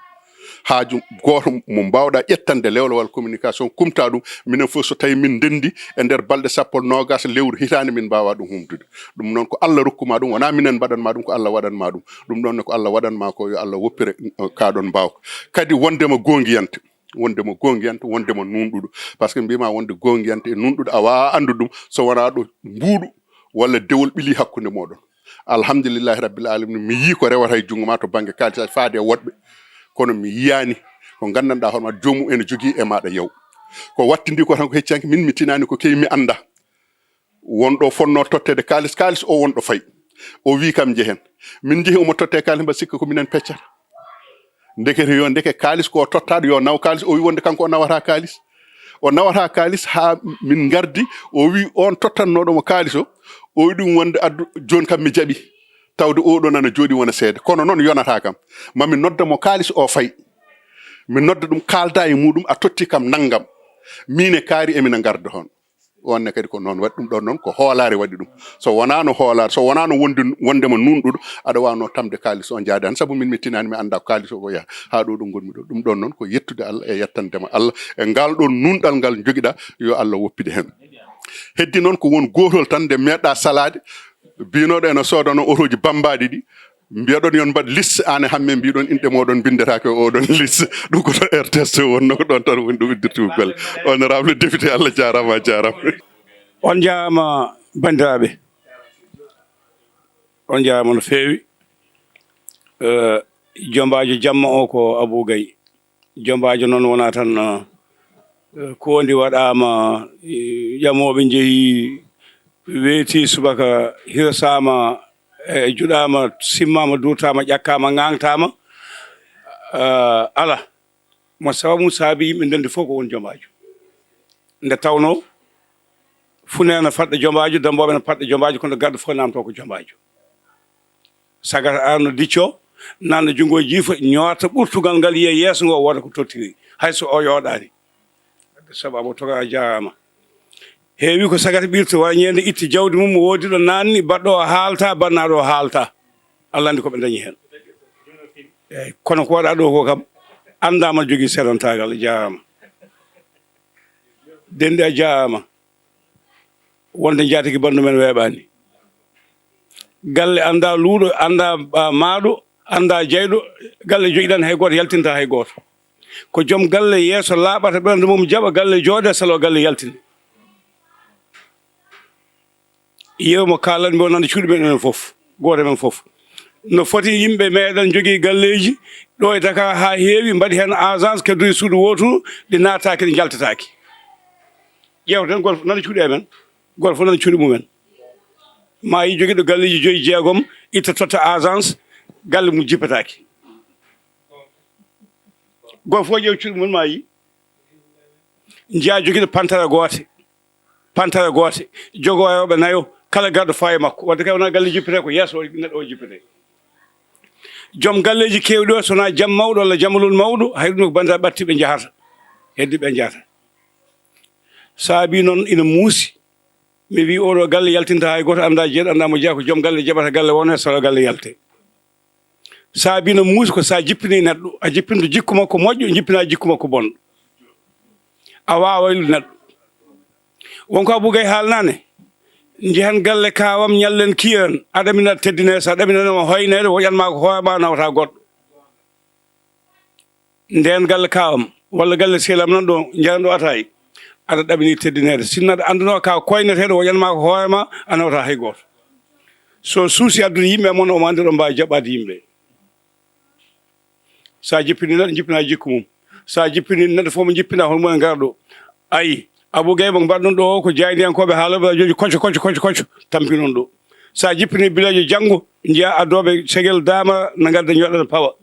Haaju gooto mo mbaawɗaa ƴettande lewlawol communication, kumtaa ɗum, minen fof so tawi min ndenndi e nder balɗe sappo, noogaas lewru hitaande min mbaawaa ɗum humtude. Ɗum noon ko Allah rokku ma ɗum, wonaa minen mbaɗan ma ɗum, ko Allah waɗan ma ɗum. Ɗum ɗoon ne ko Allah waɗan ma ko, yo Allah woppire, eh, kaa ɗoon mbaawka. Kadi wondema goongiyante, wondema goongiyante, wondema nuunɗuɗo. Parce que mbiymaa wonde goongiyante e nuunɗuɗo, a waawaa anndude ɗum so wonaa ɗo mbuuɗu walla dewol ɓilii hakkunde mooɗon. Alhamdulillahi rabbil alamin, mi yii ko rewata e junngo ma to bannge kaalis, faade e woɗɓe. Kono mi yiyaani ko nganndanɗaa hoore ma, joomum ene jogii e maaɗa yaw. Ko wattindi ko tan ko hecci hanki, min mi tinaani ko kewi mi annda. Won ɗo fonnoo totteede kaalis, kaalis o won ɗo fayi. O wii kam njehen. Min njehi omo tottee kaalis, mba sikka ko minen peccata. Ndekete yo, ndeke kaalis ko tottaaɗo, yo naw kaalis, o wii wonde kanko o nawataa kaalis. O nawataa kaalis haa min ngardi, o wii on tottannooɗo mo kaalis o, o wii ɗum wonde addu, jooni kam mi jaɓi. Tawde oɗo nana jooɗi wona seede. Kono noon yonataa kam. Ma mi nodda mo kaalis o fayi. Mi nodda ɗum kaalda e muɗum, a totti kam nanngam. Miin e kaari emina ngarda hon. On ne kadi ko noon waɗi ɗum ɗon noon, ko hoolaare waɗi ɗum. So wonaano hoolaare, so wonaano wonde, wondema nuunɗuɗo, aɗa waawno tamde kaalis o njaade han. Sabu min mi tinaani, mi annda ko kaalis o ko yaha. Haa ɗo ɗo ngonmi ɗo. Ɗum ɗon noon ko yettude Allah e yettandema Allah. E ngal ɗon nuunɗal ngal njogiɗa, yo Allah woppide hen. Heddi noon ko won gootol tan nde meeɗɗa salaade. Biinooɗo ene soodano otooji bammbaaɗi ɗi. Mbiyaɗon yon mbaɗ liste, aan e Hamme mbiɗon inɗe mooɗon mbinndetaake e oɗon liste. Ɗum ko to R T S wonno ko ɗon tan woni ɗum iddirtugol golle. Honorable député, Allah jaaraama, a jaaraama. On njaaraama banndiraaɓe. On njaaraama no feewi. Eh, jombaajo jamma o ko Abou Gaye. Jombaajo noon wonaa tan, eh, koondi waɗaama, eh, ƴamooɓe njehi, weeti subaka, hirsaama, eh, juɗaama, simmaama, duurtaama, ƴakkaama, ŋaaŋtaama. Eh, ala. Mo sababu saabi yimɓe ndenndi fof ko won jombaajo. Nde tawnoo, funeere no faɗɗa jombaajo, dammbooɓe no faɗɗa jombaajo, kono garɗo fof naamtoo ko jombaajo. Sagata arno dicco, nanna junngo jiifo, ñoota ɓurtugal ngal, yiya yeeso ngo, wooda ko tottiri, hay so o yooɗaani. Sabu Abou Toga a jaaraama. Heewi ko sagata ɓirta, wara ñeende itti jawdi mum, woodi ɗo naanni, baɗɗo o haalta, bannaaɗo o haalta. Allah anndi ko ɓe ndañi heen. Eeyi, kono ko waɗa ɗo ko kam, anndaama jogii serantaagal, jaaraama. Denndi a jaaraama. Wonde njaatigi banndum en weeɓaani. Galle annda luuɗo, annda, ah, maaɗo, annda jayɗo, galle jogiɗan hay gooto, yaltinta hay gooto. Ko joom galle yeeso laaɓata ɓernde mum jaɓa galle jooɗe salo galle yaltini. Yeru mo kaalan mbo nande cuuɗi men enen fof, gooto men fof. No foti yimɓe meɗen jogii galleeji ɗo e Dakar haa heewi, mbaɗi heen agence kedduɗi suudu wootu, ɗi naataaki, ɗi njaltataaki. Ƴeewten gooto fof nande cuuɗi e men, gooto fof nande cuuɗi mumen. Ma yi jogiiɗo galleeji joyi jeegom, itta totta agence, galle mum jippataaki. Gooto fof ƴeew cuuɗi mum ma yi. Njiya jogiiɗo pantara goote, pantara goote, jogoo rewɓe nayo, kala garɗo fawi e makko. Wadde kay wonaa galle jippetee, ko yeeso o neɗɗo o jippetee. Joom galleeji keewɗi o, so wonaa jam mawɗo walla jamalol mawɗo, hay ɗum ko banndiraaɓe ɓattiiɓe njahata, heddiiɓe njahata. Saabii noon ina muusi, mi wii oɗo galle yaltinta hay gooto, annda jeeɗo, annda mo jeyaa, ko joom galle jaɓata galle wona, salo galle yalte. Saabii no muusi ko so a jippinii neɗɗo, a jippinto jikku makko moƴƴo, jippinaa jikku makko bonɗo. A waawaa waylude neɗɗo. Won ko Abou Gaye haalnaane, njehen galle kaawam, ñallen kiiran, a ɗaminat teddinee, so a ɗaminaniima hoyneede, woƴan maa ko hoore maa, nawataa goɗɗo. Ndeen galle kaawam, walla galle sehil am nan ɗo, njaran ɗo ataay, aɗa ɗaminii teddineede. Sinno aɗa anndunoo ka koyneteeɗo, woƴan maa ko hoore maa, a nawataa hay gooto. So suusi addude yimɓe e mon, omo anndi ɗo mbaawi jaɓɓaade yimɓe. So a jippini neɗɗo, jippina jikku mum. So a jippini neɗɗo fof mo jippina, hono mum e ngarɗo. Ayi, Abou Gaye mo mbaɗɗon ɗo o, ko jaayndiyankooɓe haalooɓe rajooji kocco, kocco, kocco, kocco, tampinon ɗo. So a jippini bileejo janngo, njiya addooɓe cegel daama na ngadda ñoɗɗa na pawa.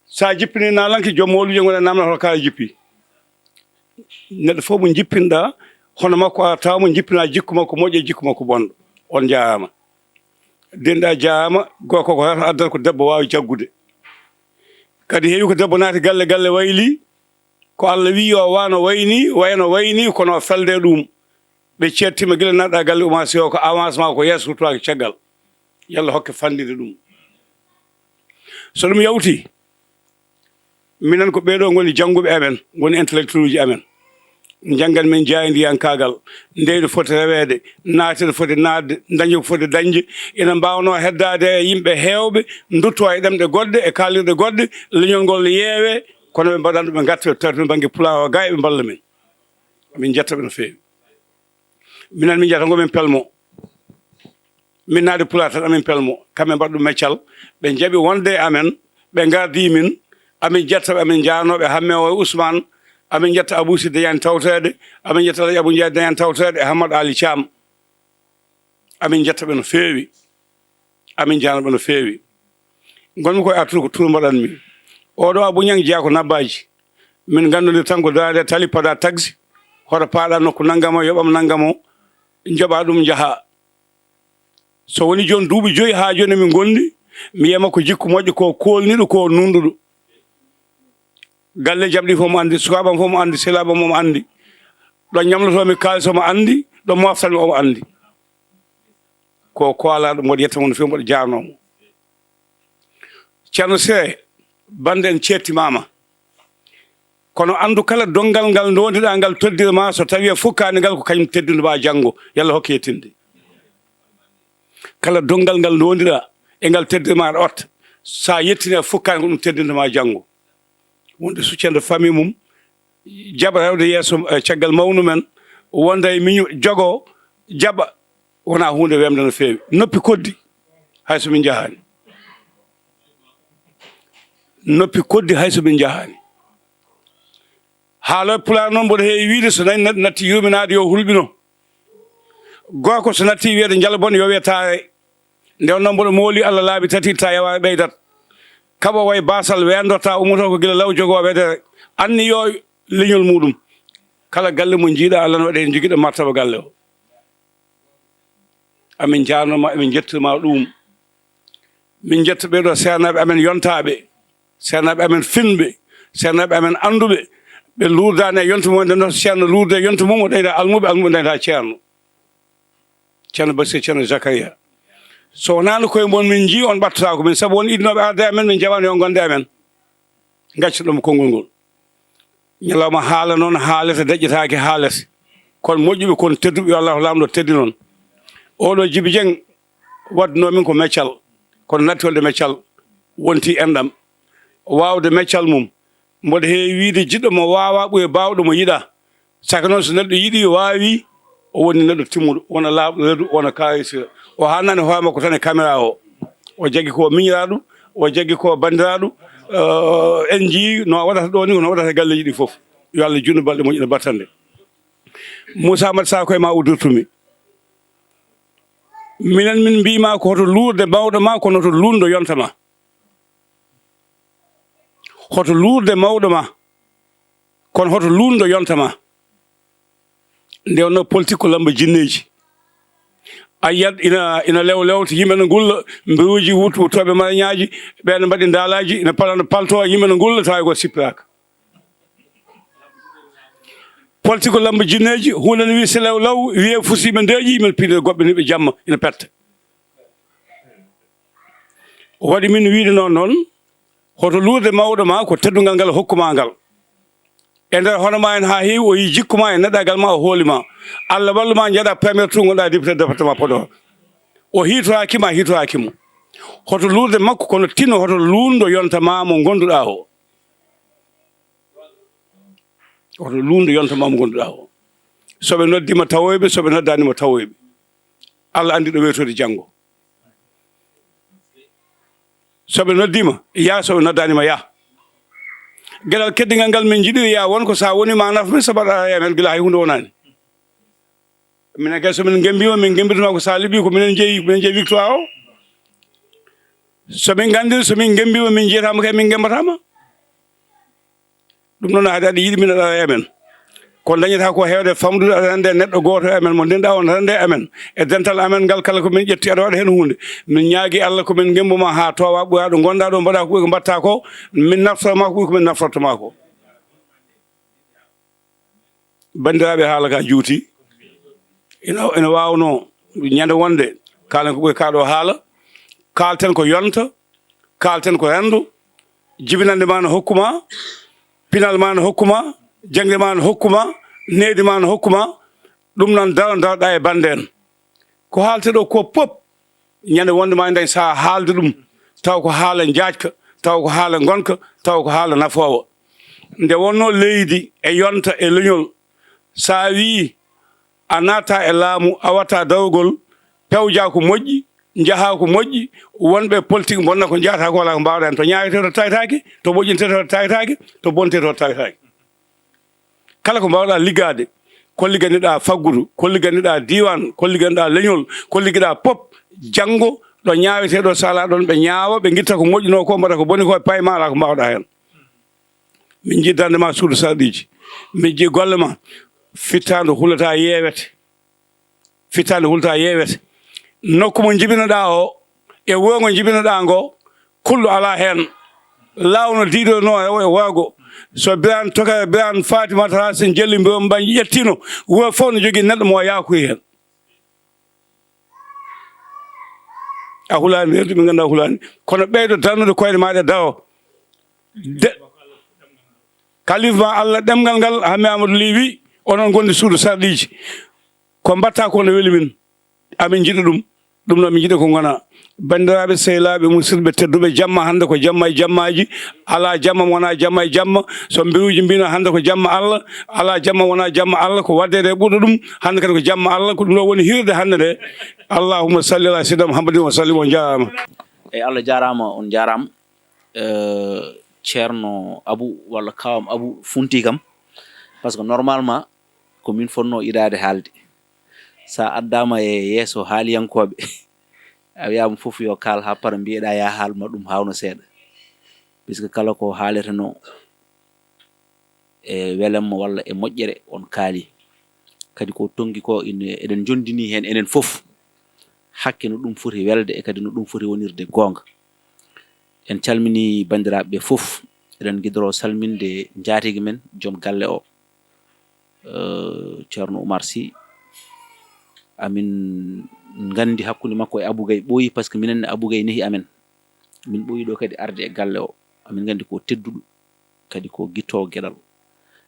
So a jippini naalanke, joom mawluuje ngona namna hoto kala jippi. Neɗɗo fof mo jippinɗa, hono makko a tawa mo jippina jikku makko moƴƴo, jikku makko bonɗo. On njaaraama. Denɗa jaaraama, gorko ko hoto addata ko debbo waawi jaggude. Kadi heewi ko debbo naati galle, galle wayli, ko Allah wiyi yo wano wayni, wayno wayni, kono o felde ɗum. Ɓe ceettima gila naɗɗa galle uma si o ko avancement ko yeeso, surtout caggal. Yalla hokke fandinde ɗum. So ɗum yawti, minen ko ɓeeɗo ngoni jannguɓe amen, ngoni intellectuel uji amen. Njanngan min jaayndiyankaagal, ndeyɗo foti reweede, naatde foti naatde, dañde ko foti dañde. Ina mbaawnoo heddaade e yimɓe heewɓe, ndutto e ɗemɗe goɗɗe, e kaalirɗe goɗɗe, leñol ngol yeewe, kono ɓe mbaɗan ɗum, ɓe ngarta, ɓe tawta min bannge Pulaar o gaa, ɓe mballa min. Min njetta ɓe no feewi. Minen min njetta ngo min pelmo. Min naade Pulaar tan, amin pelmo. Kamɓe mbaɗa ɗum meccal. Ɓe njaɓi wonde e amen, ɓe ngardi min. Amin jetta ɓe, amin njaarnoo ɓe, Hamme o e Ousmane. Amin jetta Abou Sy dañaani tawtoreede. Amin jetta Alhaji Abou Ndiaye dañaani tawtoreede e Hammad Ali Thiam. Amin jetta ɓe no feewi. Amin njaarnoo ɓe no feewi. Ngonmi koye artude ko tuur mbaɗanmi. Oɗo Abou Niang jeyaa ko Nabbaaji. Min nganndondir tan ko daraade tali, pada taxi. Hoto paaɗa nokku nanngam o, yoɓam nanngam o, njoɓa ɗum, njaha. So woni jooni duuɓi joyi haa jooni min ngondi, mi yiyama ko jikku moƴƴo, ko koolniɗo, ko nunɗuɗo. Galle jaɓɗi fof mo anndi, sukaaɓam fof mo anndi, sehilaaɓam mo anndi. Ɗo ñamlotoomi kaalis omo anndi, ɗo moftanmi omo anndi. Ko koolaaɗo, mboɗo yetta mo no feewi, mboɗo jaarnoo mo. Ceerno Siré, bannde en ceettimaama. Kono anndu kala donngal ngal ndondiɗaa ngal teddirma, so tawii a fukkaani ngal, ko kañum teddindu ma janngo. Yalla hokke yettinde. Kala donngal ngal ndondiɗaa e ngal teddirma aɗa otta. So a yettini a fukkaani ko ɗum teddindu ma janngo. Wonde soutien de famille mum, jaɓa rewde yeeso, eh, caggal mawnu men, wonda e miñu, jogo, jaɓa, wona huunde wemde no feewi. Noppi koddi, hay so min njahaani. Noppi koddi, hay so min njahaani. Haalooɓe Pulaar noon, mboɗo heewi wiyde, so nani nat-, natti yurminaade, yo hulɓino. Gorko so natti wiyde njala bon, yo wiye taare. Nde wonnoo mboɗo mooli, Allah laabi tati, itta yawa ɓeydat. Kaɓo way baasal, weendoto, ummoto ko gila law, jogoo wedere. Anniyo leñol muɗum. Kala galle mo njiiɗa, Allah no waɗi heen jogiiɗo martaba galle o. Amin njaarnoo ma, amin njettii ma ɗum. Min njetta ɓee ɗoo seernaaɓe amen yontaaɓe, seernaaɓe amen finɓe, seernaaɓe amen annduɓe, ɓe luurdaani e yonta mum, nde no ceerno luurde e yonta mum, o dañda almuɓe, almuɓe dañda ceerno. Ceerno Basiir, Ceerno Zakaria. So wonaano koye mon min njii, on ɓattotaako min, sabu won idnooɓe arde amen, min njaɓaani yo on ngonde amen. Ngaccoɗon konngol ngol. Ñalawma haala noon haalete, deƴƴetaake haalete. Kono moƴƴuɓe, kono tedduɓe, yo Allahu Laamɗo teddu noon. Oɗo Jibi Jeŋ waɗnoo min ko meccal, kono natti wonde meccal wonti enɗam. Waawde meccal mum, mboɗo heewi wiyde jiɗɗo mo waawaa ɓuri baawɗo mo yiɗaa. Saka noon, so neɗɗo yiɗi, waawi, o woni neɗɗo timmuɗo, wona laaɓɗo reedu, wona kaarisira. O haannani hoore makko tan e caméra o. O jaggi ko miñiraaɗo, o jaggi ko banndiraaɗo. Eh, en njii no waɗata ɗo ni, no waɗata e galleeji ɗi fof. Yo Allah juutnu balɗe moƴƴe, no battande. Moussa Amadou Sakho e ma uddirtumi. Minen min mbiima ko hoto luurde mawɗo ma, kono hoto luundo yonta ma. Hoto luurde mawɗo ma, kono hoto luundo yonta ma. Nde wonno politique ko lamba jinneeji. A yiyat ina, ina lew lewta, yimɓe no ngulla, mbiruuji wut-, wuttooɓe marañaaji, ɓe no mbaɗi ndaalaaji, ina palana palto, yimɓe no ngulla, tawi ko sippiraaka. Politique ko lamba jinneeji, huunde no wiyi so lew law, wiye fusiiɓe ndeeƴi, yimɓe no piide goɓɓe ni ɓe jamma, ina petta. Waɗi min wiyde noon noon, hoto luurde mawɗo ma ko teddungal ngal o hokku ma ngal. E nder hono ma en haa heewi, o yii jikku ma e neɗɗagal ma, o hooli ma. Allah wallu ma, njaɗa premier tour, ngonɗa député département Podor. O hiitoraaki ma, hiitoraaki mo. Hoto luurde makko, kono tinno hoto luundo yonta ma mo ngonduɗa o. Hoto luundo yonta ma mo ngonduɗa o. So ɓe noddi ma tawoyɓe, so ɓe noddaani ma tawoyɓe. Allah anndi ɗo wewtode janngo. So ɓe noddi ma, yaa, so ɓe noddaani ma, yaa. Geɗal keddigal ngal min njiɗiri ya won ko sa woni ma naf min, sabu aɗa e amen gila hay hunde wonani. Minen kay so min ngembiima, min ngembituma ko sa liɓi ko minen jeeyi, minen jeeyi victoire o. So min nganndiri, so min ngembiima, min jiyataama kay min ngembatama. Ɗum noon haade aɗa yiɗi min aɗa e amen. Ko dañata ko heewde famɗude aɗa rende neɗɗo gooto e amen mo ndenɗa on rende e amen. E dental amen ngal kala ko min ƴetti aɗa waɗa heen huunde. Min ñaagi Allah ko min ngembuma haa towa ɓura ɗo ngonɗa ɗo mbaɗa ko ɓuri ko mbatta ko. Min naftorma ko ɓuri ko min naftortoma ko. Banndiraaɓe, haala ka juuti. Ina, ina waawno ñande wonde kaalen ko ɓuri kaa ɗo haala. Kaalten ko yonta, kaalten ko renndo. Jibinannde ma no hokkuma, pinal ma no hokkuma, jaŋde ma no hokkuma, needi ma no hokkuma. Ɗum noon daro daroɗa e bannde en. Ko haalte ɗo ko pop, ñande wonde ma dañ sa haalde ɗum, taw ko haala njaajka, taw ko haala ngonka, taw ko haala nafoowa. Nde wonno leydi e yonta e leñol, sa wii a naata e laamu, a watta dawrugol, pewja ko moƴƴi, njaha ko moƴƴi, wonɓe politique bonna ko njahata ko wala ko mbawɗa hen, to ñaawete to tawetake, to moƴƴinte to tawetake, to bonte to tawetake. Kala ko mbawɗa liggaade, ko ligganiɗa faggudu, ko ligganiɗa diwan, ko ligganiɗa leñol, ko liggiɗa pop, janngo ɗo ñaawete ɗo sala ɗon ɓe ñaawa, ɓe ngitta ko moƴƴuno ko, mbaɗa ko boni ko, payma ala ko mbawɗa hen. Min jiddande ma suudu sarɗiji, min ji golle ma, fittaandu hulata yeewete. Fittaandu hulata yeewete. Nokku mo njibinoɗa o, e wuro ngo njibinoɗa ngo, kulɗo ala heen. Laawno diidono e waago. So Biraan Tokara, Biraan Fatimata Racine Jelli Mbirom Mbañ ƴettino, wuro fof no jogii neɗɗo mo o yaakoyi heen. A hulaani, rewde ɓe ngannduɗaa hulaani. Kono ɓeydo darnude koyɗe maaɗa daro. De, kalif ma Allah ɗemngal ngal, Hammet Amadou Ly wi, onon ngonde suudu sarɗiji. Ko mbatta ko no weli min. Amin njiɗa ɗum. Ɗum noon min njiɗa ko ngona. Banndiraaɓe, sehilaaɓe, musidɓe tedduɓe, jamma hannde ko jamma e jammaaji. Alaa jamma mo wonaa jamma e jamma. So mbiruuji mbino hannde ko jamma Allah, alaa jamma wonaa jamma Allah, ko waɗdeede e ɓurɗo ɗum. Hannde kadi ko jamma Allah, ko ɗum ɗo woni hirde hannde nde. Allahumma salli ala sayyidina Muhammadin wa sallim, on njaaraama. Eyi, Allah jaaraama, on njaaraama. Eh, Ceerno Abu walla Kaawam Abu funti kam. Parce que normalement, ko min fotnoo idaade haalde. So a addaama e yeeso haaliyankooɓe, a wiyaama fof yo kaal haa para, mbiyeɗaa yaa haal ma ɗum haawno seeɗa. Puisque kala ko haaletenoo e welamma walla e moƴƴere on kaali. Kadi ko tonngi ko ine, eɗen njondini heen enen fof. Hakke no ɗum foti welde e kadi no ɗum foti wonirde goonga. En calminii banndiraaɓe ɓe fof. Eɗen ngidoroo salminde njaatigi men, joom galle o, eh, Ceerno Oumar Sy. Amin nganndi hakkunde makko e Abou Gaye ɓooyi, par ce que minen ne Abou Gaye nehi amen. Min ɓooyi ɗo kadi arde e galle o. Amin nganndi ko tedduɗo, kadi ko gittoowo geɗal.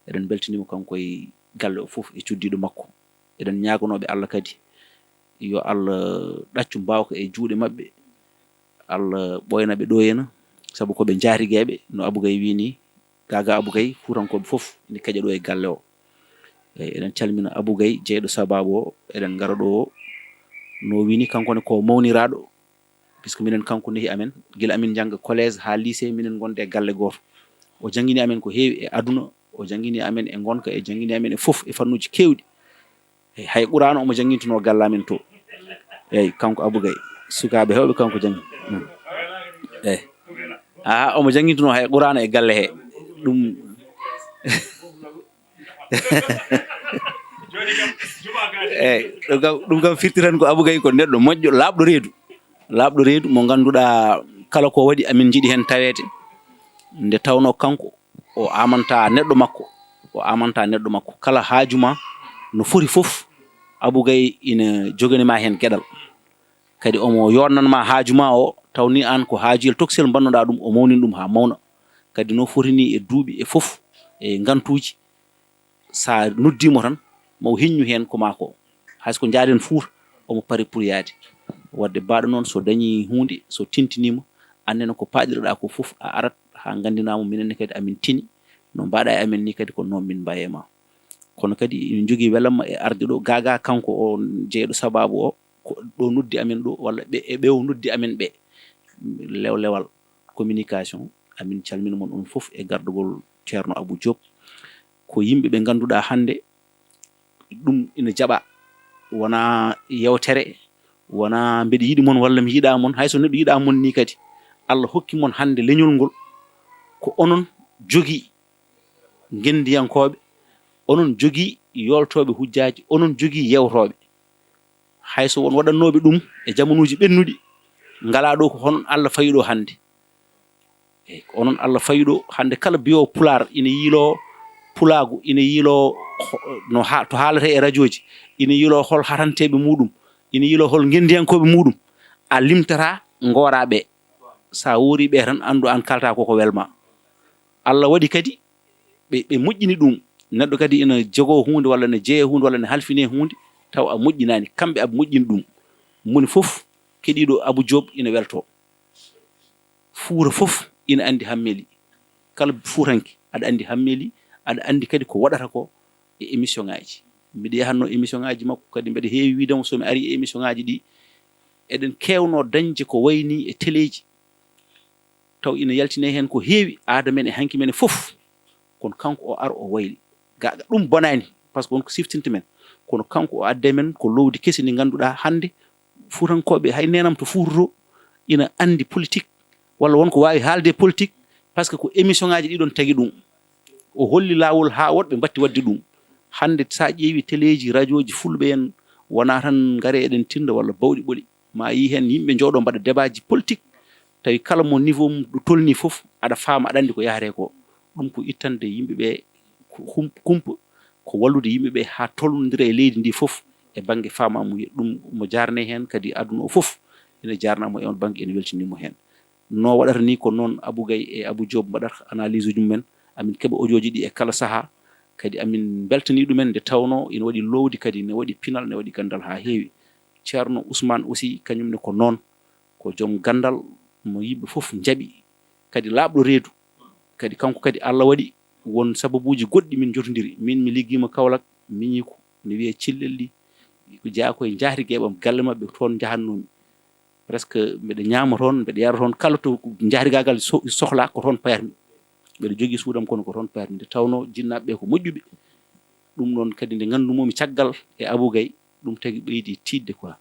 Eɗen mbeltaniimo kanko e galle o fof e cuddiiɗo makko. Eɗen ñaaganooɓe Allah kadi yo Allah ɗaccu mbaawka e juuɗe maɓɓe. Allah ɓooyna ɓe ɗo hena, sabu ko ɓe njaatigeeɓe, no Abou Gaye wii nii, gaagaa Abou Gaye, Fuutankooɓe fof ene keƴa ɗo e galle o. Eyi, eɗen calmina Abou Gaye, jeyɗo sabaabu o, eɗen ngara ɗo o, no wii nii, kanko ne ko mawniraaɗo, puisque minen kanko nehi amen, gila amin njannga collège haa lycée, minen ngonde e galle gooto. O janngini amen ko heewi e aduna, o janngini amen e ngonka, e janngini amen e fof, e fannuuji keewɗi. Eyi, hay Quraana omo janngintunoo galle amen to. Eyi, kanko Abou Gaye, sukaaɓe heewɓe kanko janngi. Mm. Eyi. Aha, omo janngintunoo hay Quraana e galle he. Ɗum, eyi, ɗum kam, ɗum kam firti tan ko Abou Gaye ko neɗɗo moƴƴo, laaɓɗo reedu. Laaɓɗo reedu mo ngannduɗaa kala ko waɗi amin njiɗi heen taweede. Nde tawnoo kanko o amanta neɗɗo makko, o amanta neɗɗo makko. Kala haaju ma no foti fof, Abou Gaye ina jogani ma heen geɗal. Kadi omo yotnan ma haaju ma o, taw ni aan ko haajuyel tokosel mbannoɗaa ɗum, o mawnini ɗum haa mawna. Kadi no foti ni e duuɓi e fof, e ngantuuji, sa noddiimo tan, ma o heññu heen ko maa ko. Hay so ko njaaden Fuuta, omo pare pour yaade. Wadde baɗo noon, so dañii huunde, so tintiniima, annene ko paaɗirɗaa ko fof, a arat haa nganndinaa mo, minen ne kadi amin tini, no mbaɗa e amen ni kadi ko noon min mbaye ma. Kono kadi ina jogii welamma e arde ɗo, gaagaa kanko o jeyɗo sabaabu o, ko ɗo noddi amen ɗo, walla ɓe, e ɓe o noddi amen ɓe. Lewlewal communication, amin calmina mon on fof e gardugol Ceerno Abou Diop, ko yimɓe ɓe ngannduɗaa hannde ɗum ina jaɓa, wonaa yewtere, wonaa mbeɗa yiɗi mon walla mi yiɗaa mon, hay so neɗɗo yiɗaa mon nii kadi, Allah hokki mon hannde leñol ngol, ko onon jogii ngenndiyankooɓe, onon jogii yooltooɓe hujjaaji, onon jogii yewtooɓe. Hay so won waɗannooɓe ɗum e jamanuuji ɓennuɗi, ngalaa ɗo ko hono Allah fayi ɗo hannde. Eey, ko onon Allah fawi ɗo hannde, kala biyo pulaar ina yiiloo pulaagu, ina yiiloo ho- no ha- to haalata e rajooji, ina yiiloo hol hatanteeɓe muɗum, ina yiiloo hol ngenndiyankooɓe muɗum. A limtataa, ngooraa ɓe. So a woorii ɓe tan, anndu aan kalta koko welma. Allah waɗi kadi ɓe ɓe moƴƴini ɗum. Neɗɗo kadi ina jogoo huunde walla ina jeeya huunde walla ina halfinee huunde, taw a moƴƴinaani. Kamɓe aɓe moƴƴini ɗum. Moni fof keɗiiɗo Abou Diop ina weltoo. Fuuta fof ina anndi Hammeli. Kala Fuutanke, aɗa anndi Hammeli, aɗa anndi kadi ko waɗata ko e émission ŋaaji. Mbiɗa yahatnoo émission ŋaaji makko, kadi mbeɗa heewi wiide mo, so mi arii e émission ŋaaji ɗi, eɗen keewnoo dañde ko wayi nii e teleeji, taw ina yaltinee heen ko heewi, aada men e hanki men e fof. Kono kanko o ar o wayli. Ga ga ɗum bonaani, par ce que won ko siftinta men. Kono kanko o adde men ko lowdi kesi ndi ngannduɗaa hannde Fuutankooɓe, hay neenam to Fuuta to, ina anndi politique, walla won ko waawi haalde e politique, par ce que ko émission ŋaaji ɗiɗon tagi ɗum. O holli laawol haa woɗɓe mbatti waɗde ɗum. Hannde, so a ƴeewi teleeji, rajooji fulɓe en, wonaa tan ngare eɗen tinda walla bawɗi ɓoli. Ma yii heen yimɓe njooɗo mbaɗa debaaji politique, tawi kala mo niveau mum ɗo tolnii fof, aɗa faama, aɗa anndi ko yahree ko. Ɗum ko ittande yimɓe ɓe ku- hum- kumpa, ko wallude yimɓe ɓe haa tolnondira e leydi ndi fof e bannge faamaamuya. Ɗum mo jaarnee heen kadi aduna o fof ene jaarnaa mo e on bannge, ene weltini mo heen. No waɗata ni ko noon Abou Gaye e Abou Diop mbaɗata analyse uji mumen. Amin keɓa audio ji ɗi e kala sahaa. Kadi amin mbeltanii ɗumen nde tawnoo ina waɗi loowdi, kadi ne waɗi pinal, ne waɗi ganndal haa heewi. Ceerno Ousmane aussi, kañum ne ko noon, ko joom ganndal mo yimɓe fof njaɓi, kadi laaɓɗo reedu. Kadi kanko kadi Allah waɗi won sababuuji goɗɗi min njotondiri. Min mi liggiima Kaolack, miñiiko ne wiyee Cillelli, ko jeyaa ko e njaatigi e ɓam galle maɓɓe, toon njahatnoomi. Presque mbeɗa ñaama toon, mbeɗa yara toon, kala to njaatigaagal so- sohlaa ko toon payatmi. Mbeɗa jogii suudam kono ko toon payatmi. Nde tawnoo jinnaaɓe ɓe ko moƴƴuɓe. Ɗum noon kadi nde nganndumoo-mi caggal e Abou Gaye, ɗum tagi ɓeydi tiiɗde quoi.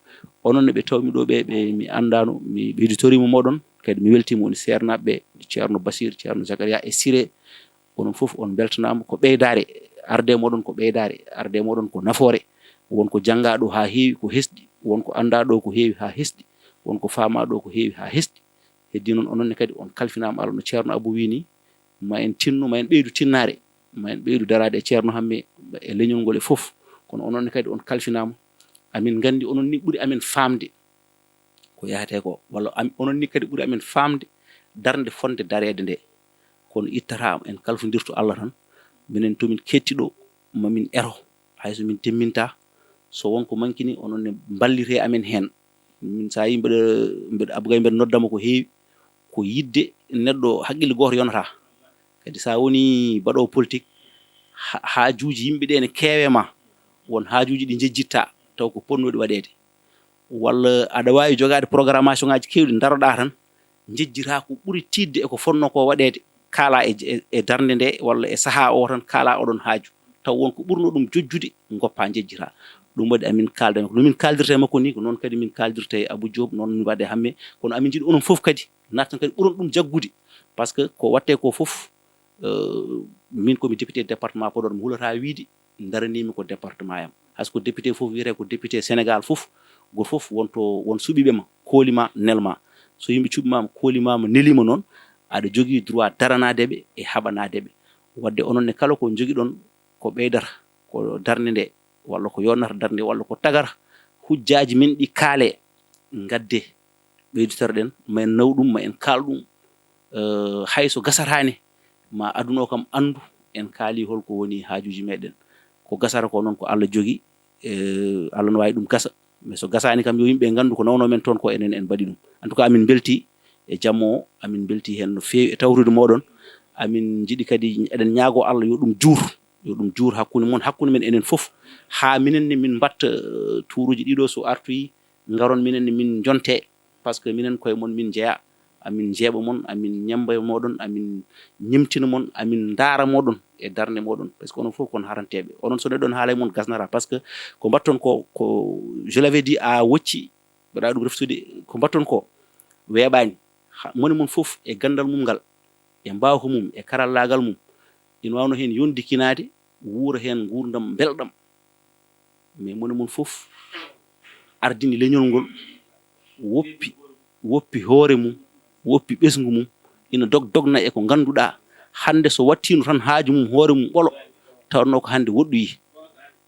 Onon ne ɓe tawmi ɗo ɓe, ɓe mi anndaano, mi ɓeyditoriima mooɗon, kadi mi weltiima woni seernaaɓe ɓe, Ceerno Basir, Ceerno Zakaria e Siré. Onon fof on mbeltanaama. Ko ɓeydaare, arde mooɗon ko ɓeydaare, arde mooɗon ko nafoore. Won ko janngaa ɗo haa heewi ko hesɗi, won ko anndaa ɗo ko heewi haa hesɗi, won ko faamaa ɗo ko heewi haa hesɗi. Heddii noon, onon ne kadi on kalfinaama Allah no Ceerno Abou wii nii, ma en tinno, ma en ɓeydu tinnaare, ma en ɓeydu daraade e Ceerno Hammee e leñol ngol e fof. Kono onon ne kadi on kalfinaama. Amin nganndi onon ni ɓuri amen faamde ko yahetee ko, walla am- onon ni kadi ɓuri amen faamde darnde fotnde dareede nde. Kono ittata en kalfondirto Allah tan. Minen to min ketti ɗo, ma min eto, hay so min timmintaa. So won ko mankini, onon ne mballitee amen heen. Min, so a yii mbeɗa, mbeɗa Abou Gaye, mbeɗa nodda mo ko heewi, ko yiɗde neɗɗo haqqille gooto yonataa. Kadi so a wonii mbaɗoowo politique, ha- haajuuji yimɓe ɗee ne keewe ma, won haajuuji ɗi njejjittaa, taw ko potnooɗi waɗeede. Walla aɗa waawi jogaade programmation ŋaaji keewɗi, ndaroɗaa tan, njejjitaa ko ɓuri tiiɗde e ko fotnoo ko waɗeede, kaalaa e, e, e darnde nde walla e sahaa o tan, kaalaa oɗon haaju. Taw won ko ɓurnoo ɗum jojjude, ngoppaa njejjitaa. Ɗum waɗi amin kaalda, no min kaaldirta e makko nii, ko noon kadi min kaaldirta e Abou Diop, noon min mbaɗa e Hammee. Kono amin njiɗi onon fof kadi, nattan kadi ɓuron ɗum jaggude. Par ce que ko waɗtee ko fof, euh, min ko mi député département Podor, mi hulataa wiide ndaraniimi ko département am. Hay so ko député fof wiyetee ko député Sénégal fof, gooto fof won to, won suɓiiɓe ma, kooli ma, nel ma. So yimɓe cuɓii ma, kooli ma, neli ma noon, aɗa jogii droit daranaade ɓe e haɓanaade ɓe. Waɗde onon ne kala ko njogiɗon ko ɓeydata, ko darnde nde, walla ko yonnata darnde, walla ko tagata hujjaaji men ɗi kaalee, ngaddee, ɓeyditoreɗen, ma en naw ɗum, ma en kaal ɗum. Eh, hay so gasataani, ma aduna o kam anndu en kaali hol ko woni haajuuji meɗen. Ko gasata ko noon ko Allah jogi, eh, Allah no waawi ɗum gasa. Mais so gasaani kam, yo yimɓe nganndu ko nawnoo men toon ko enen en mbaɗi ɗum. En tout cas, amin mbeltii e jamma o, amin mbeltii heen no feewi e tawrude mooɗon. Amin njiɗi kadi, eɗen ñaagoo Allah yo ɗum juur, yo ɗum juur hakkunde mon, hakkunde men enen fof, haa minen ne min mbaɗta, eh, tuuruuji ɗiɗo so artoyi, ngaron minen ne min njontee, par ce que minen koye mon min njeyaa. amin njeeɓa mon, amin ñemmba mooɗon, amin ñemtina mon, amin ndaara mooɗon e darnde mooɗon. Par ce que onon fof kon haranteeɓe. Onon so neɗɗo ne haala e mon gasnata. Par ce que ko mbaɗton ko, ko, je l'avais dit, a wocci, mbaɗa ɗum reftude, ko mbaɗton ko weeɓaani. Ha, moni mon fof e ganndal mum ngal, e mbaawka mum, e karallaagal mum, ina waawno heen yondikinaade, wuura heen nguurndam mbelɗam. Mais moni mon fof ardini leñol ngol, woppi, woppi hoore mum, woppi ɓesngu mum, ina dog-, dogna e ko ngannduɗaa hannde so wattiino tan haaju mum hoore mum ɓolo, tawnoo ko hannde woɗɗoyi.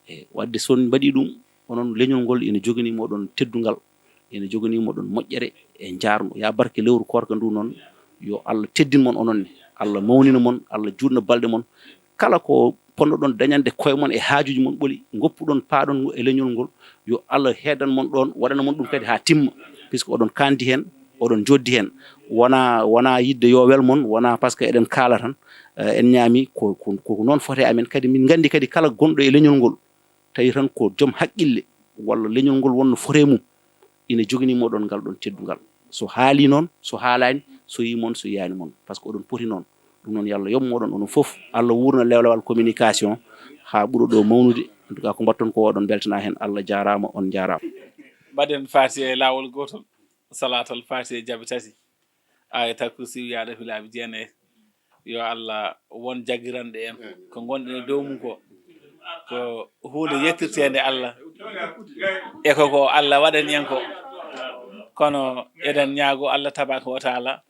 E waɗde so on mbaɗii ɗum, onon leñol ngol ina joganii moɗon teddungal, ina joganii moɗon moƴƴere e njaarndu. Yaa barke lewru koorka ndu noon, yo Allah teddin mon onon ne, Allah mawnina mon, Allah juutna balɗe mon. Kala ko ponnoɗon dañande koye mon e haajuuji mon ɓoli, ngoppuɗon, paaɗon e leñol ngol, yo Allah heedan mon ɗoon, waɗana mon ɗum kadi haa timma, puisque oɗon kaandi heen, oɗon njoddi heen. Wonaa, wonaa yiɗde yo wel mon, wonaa par ce que eɗen kaala tan, eh, en ñaami ko, ko, ko noon fotee amen. Kadi min nganndi kadi kala gonɗo e leñol ngol, tawi tan ko joom haqqille walla leñol ngol wonno fotee mum, ina joganii moɗon ngal ɗoon teddungal. So haalii noon, so haalaani, so yii mon, so yiyaani mon, par ce que oɗon poti noon. Ɗum noon, yo Allah yoɓ moɗon onon fof. Allah wuurna lewlewal communication haa ɓura ɗo mawnude. En tout cas, ko mbaɗton ko oɗon mbeltanaa heen. Allah jaaraama, on njaaraama. Mbaɗen Faatiha e laawol gootol, Salaatal Faatiha e jaabi tati. Ayatal Kursi yaaɗa filaaɓe jeenayi. Yo Allah won jaggiranɗo en ko ngonɗen e dow mum ko, ko huunde yettirteende Allah, e ko, ko Allah waɗani en ko. Kono eɗen ñaago Allah tabaaraka wa taala,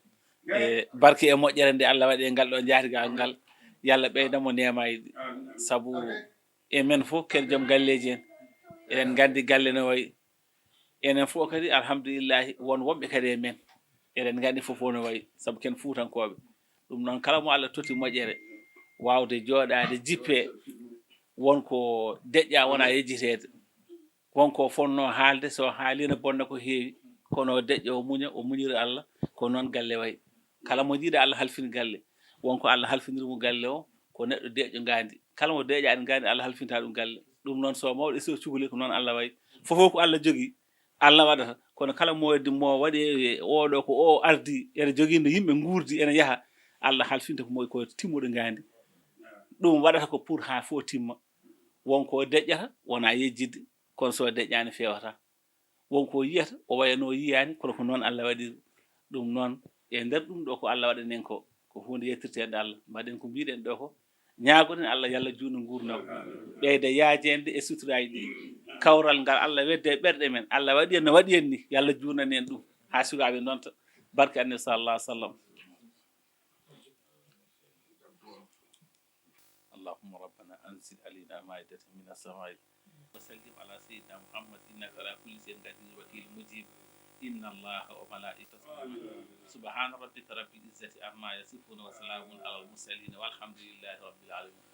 e barke e moƴƴere nde Allah waɗi e ngal ɗo jaatigal ngal, yo Allah ɓeyda mo neemaaji, sabu e men fof ken joom galleeji en, eɗen nganndi galle no wayi. Enen fof kadi, alhamdulillahi, won wonɓe kadi e men. Eɗen nganndi fof fof no wayi, sabu ken Fuutankooɓe. Ɗum noon, kala mo Allah totti moƴƴere, waawde jooɗaade, jippee, won ko deƴƴa, wona yejjiteede. Won ko fonnoo haalde, so haalii no bonna ko heewi, kono o deƴƴa, o muña, o muñira Allah, ko noon galle wayi. Kala mo njiiɗa Allah halfini galle, won ko Allah halfiniri mo galle o, ko neɗɗo deƴƴo ngaandi. Kala mo deƴƴaani ngaandi, Allah halfinta ɗum galle. Ɗum noon, so mawɗo e so cukalel, ko noon Allah wayi. Fof fof ko Allah jogii, Allah waɗata. Kono kala mo waddi, mo waɗi e oɗo ko o ardi, ene jogii no yimɓe nguurdi, ene yaha, Allah halfinta ko moy ko timmuɗo ngaandi. Ɗum waɗata ko pour haa fof timma. Won ko deƴƴata, wona yejjidde, kono so deƴƴaani feewata. Won ko yiyata, o waya no yiyaani, kono ko noon Allah waɗiri. Ɗum noon, e nder ɗum ɗo ko Allah waɗani en ko, ko huunde yettirteende Allah. Mbaɗen ko mbiɗen ɗo ko, ñaagoɗen Allah, yo Allah juutnu nguurndam, ɓeyda yaajeende e suturaaji ɗi. Kawral ngal Allah wedda e ɓerɗe men. Allah waɗi en no waɗi en ni, yo Allah juutnane en ɗum. Haa sukaaɓe ndonta. Barke Annabi sallallahu alaihi wasallam. اللهم ربنا أنزل علينا مائدة من السماء وسلم على سيدنا محمد إنك على كل شيء قدير وكيل مجيب. إن الله وملائكته يصلون. سبحان ربك رب العزة عما يصفون وسلام على المرسلين والحمد لله رب العالمين.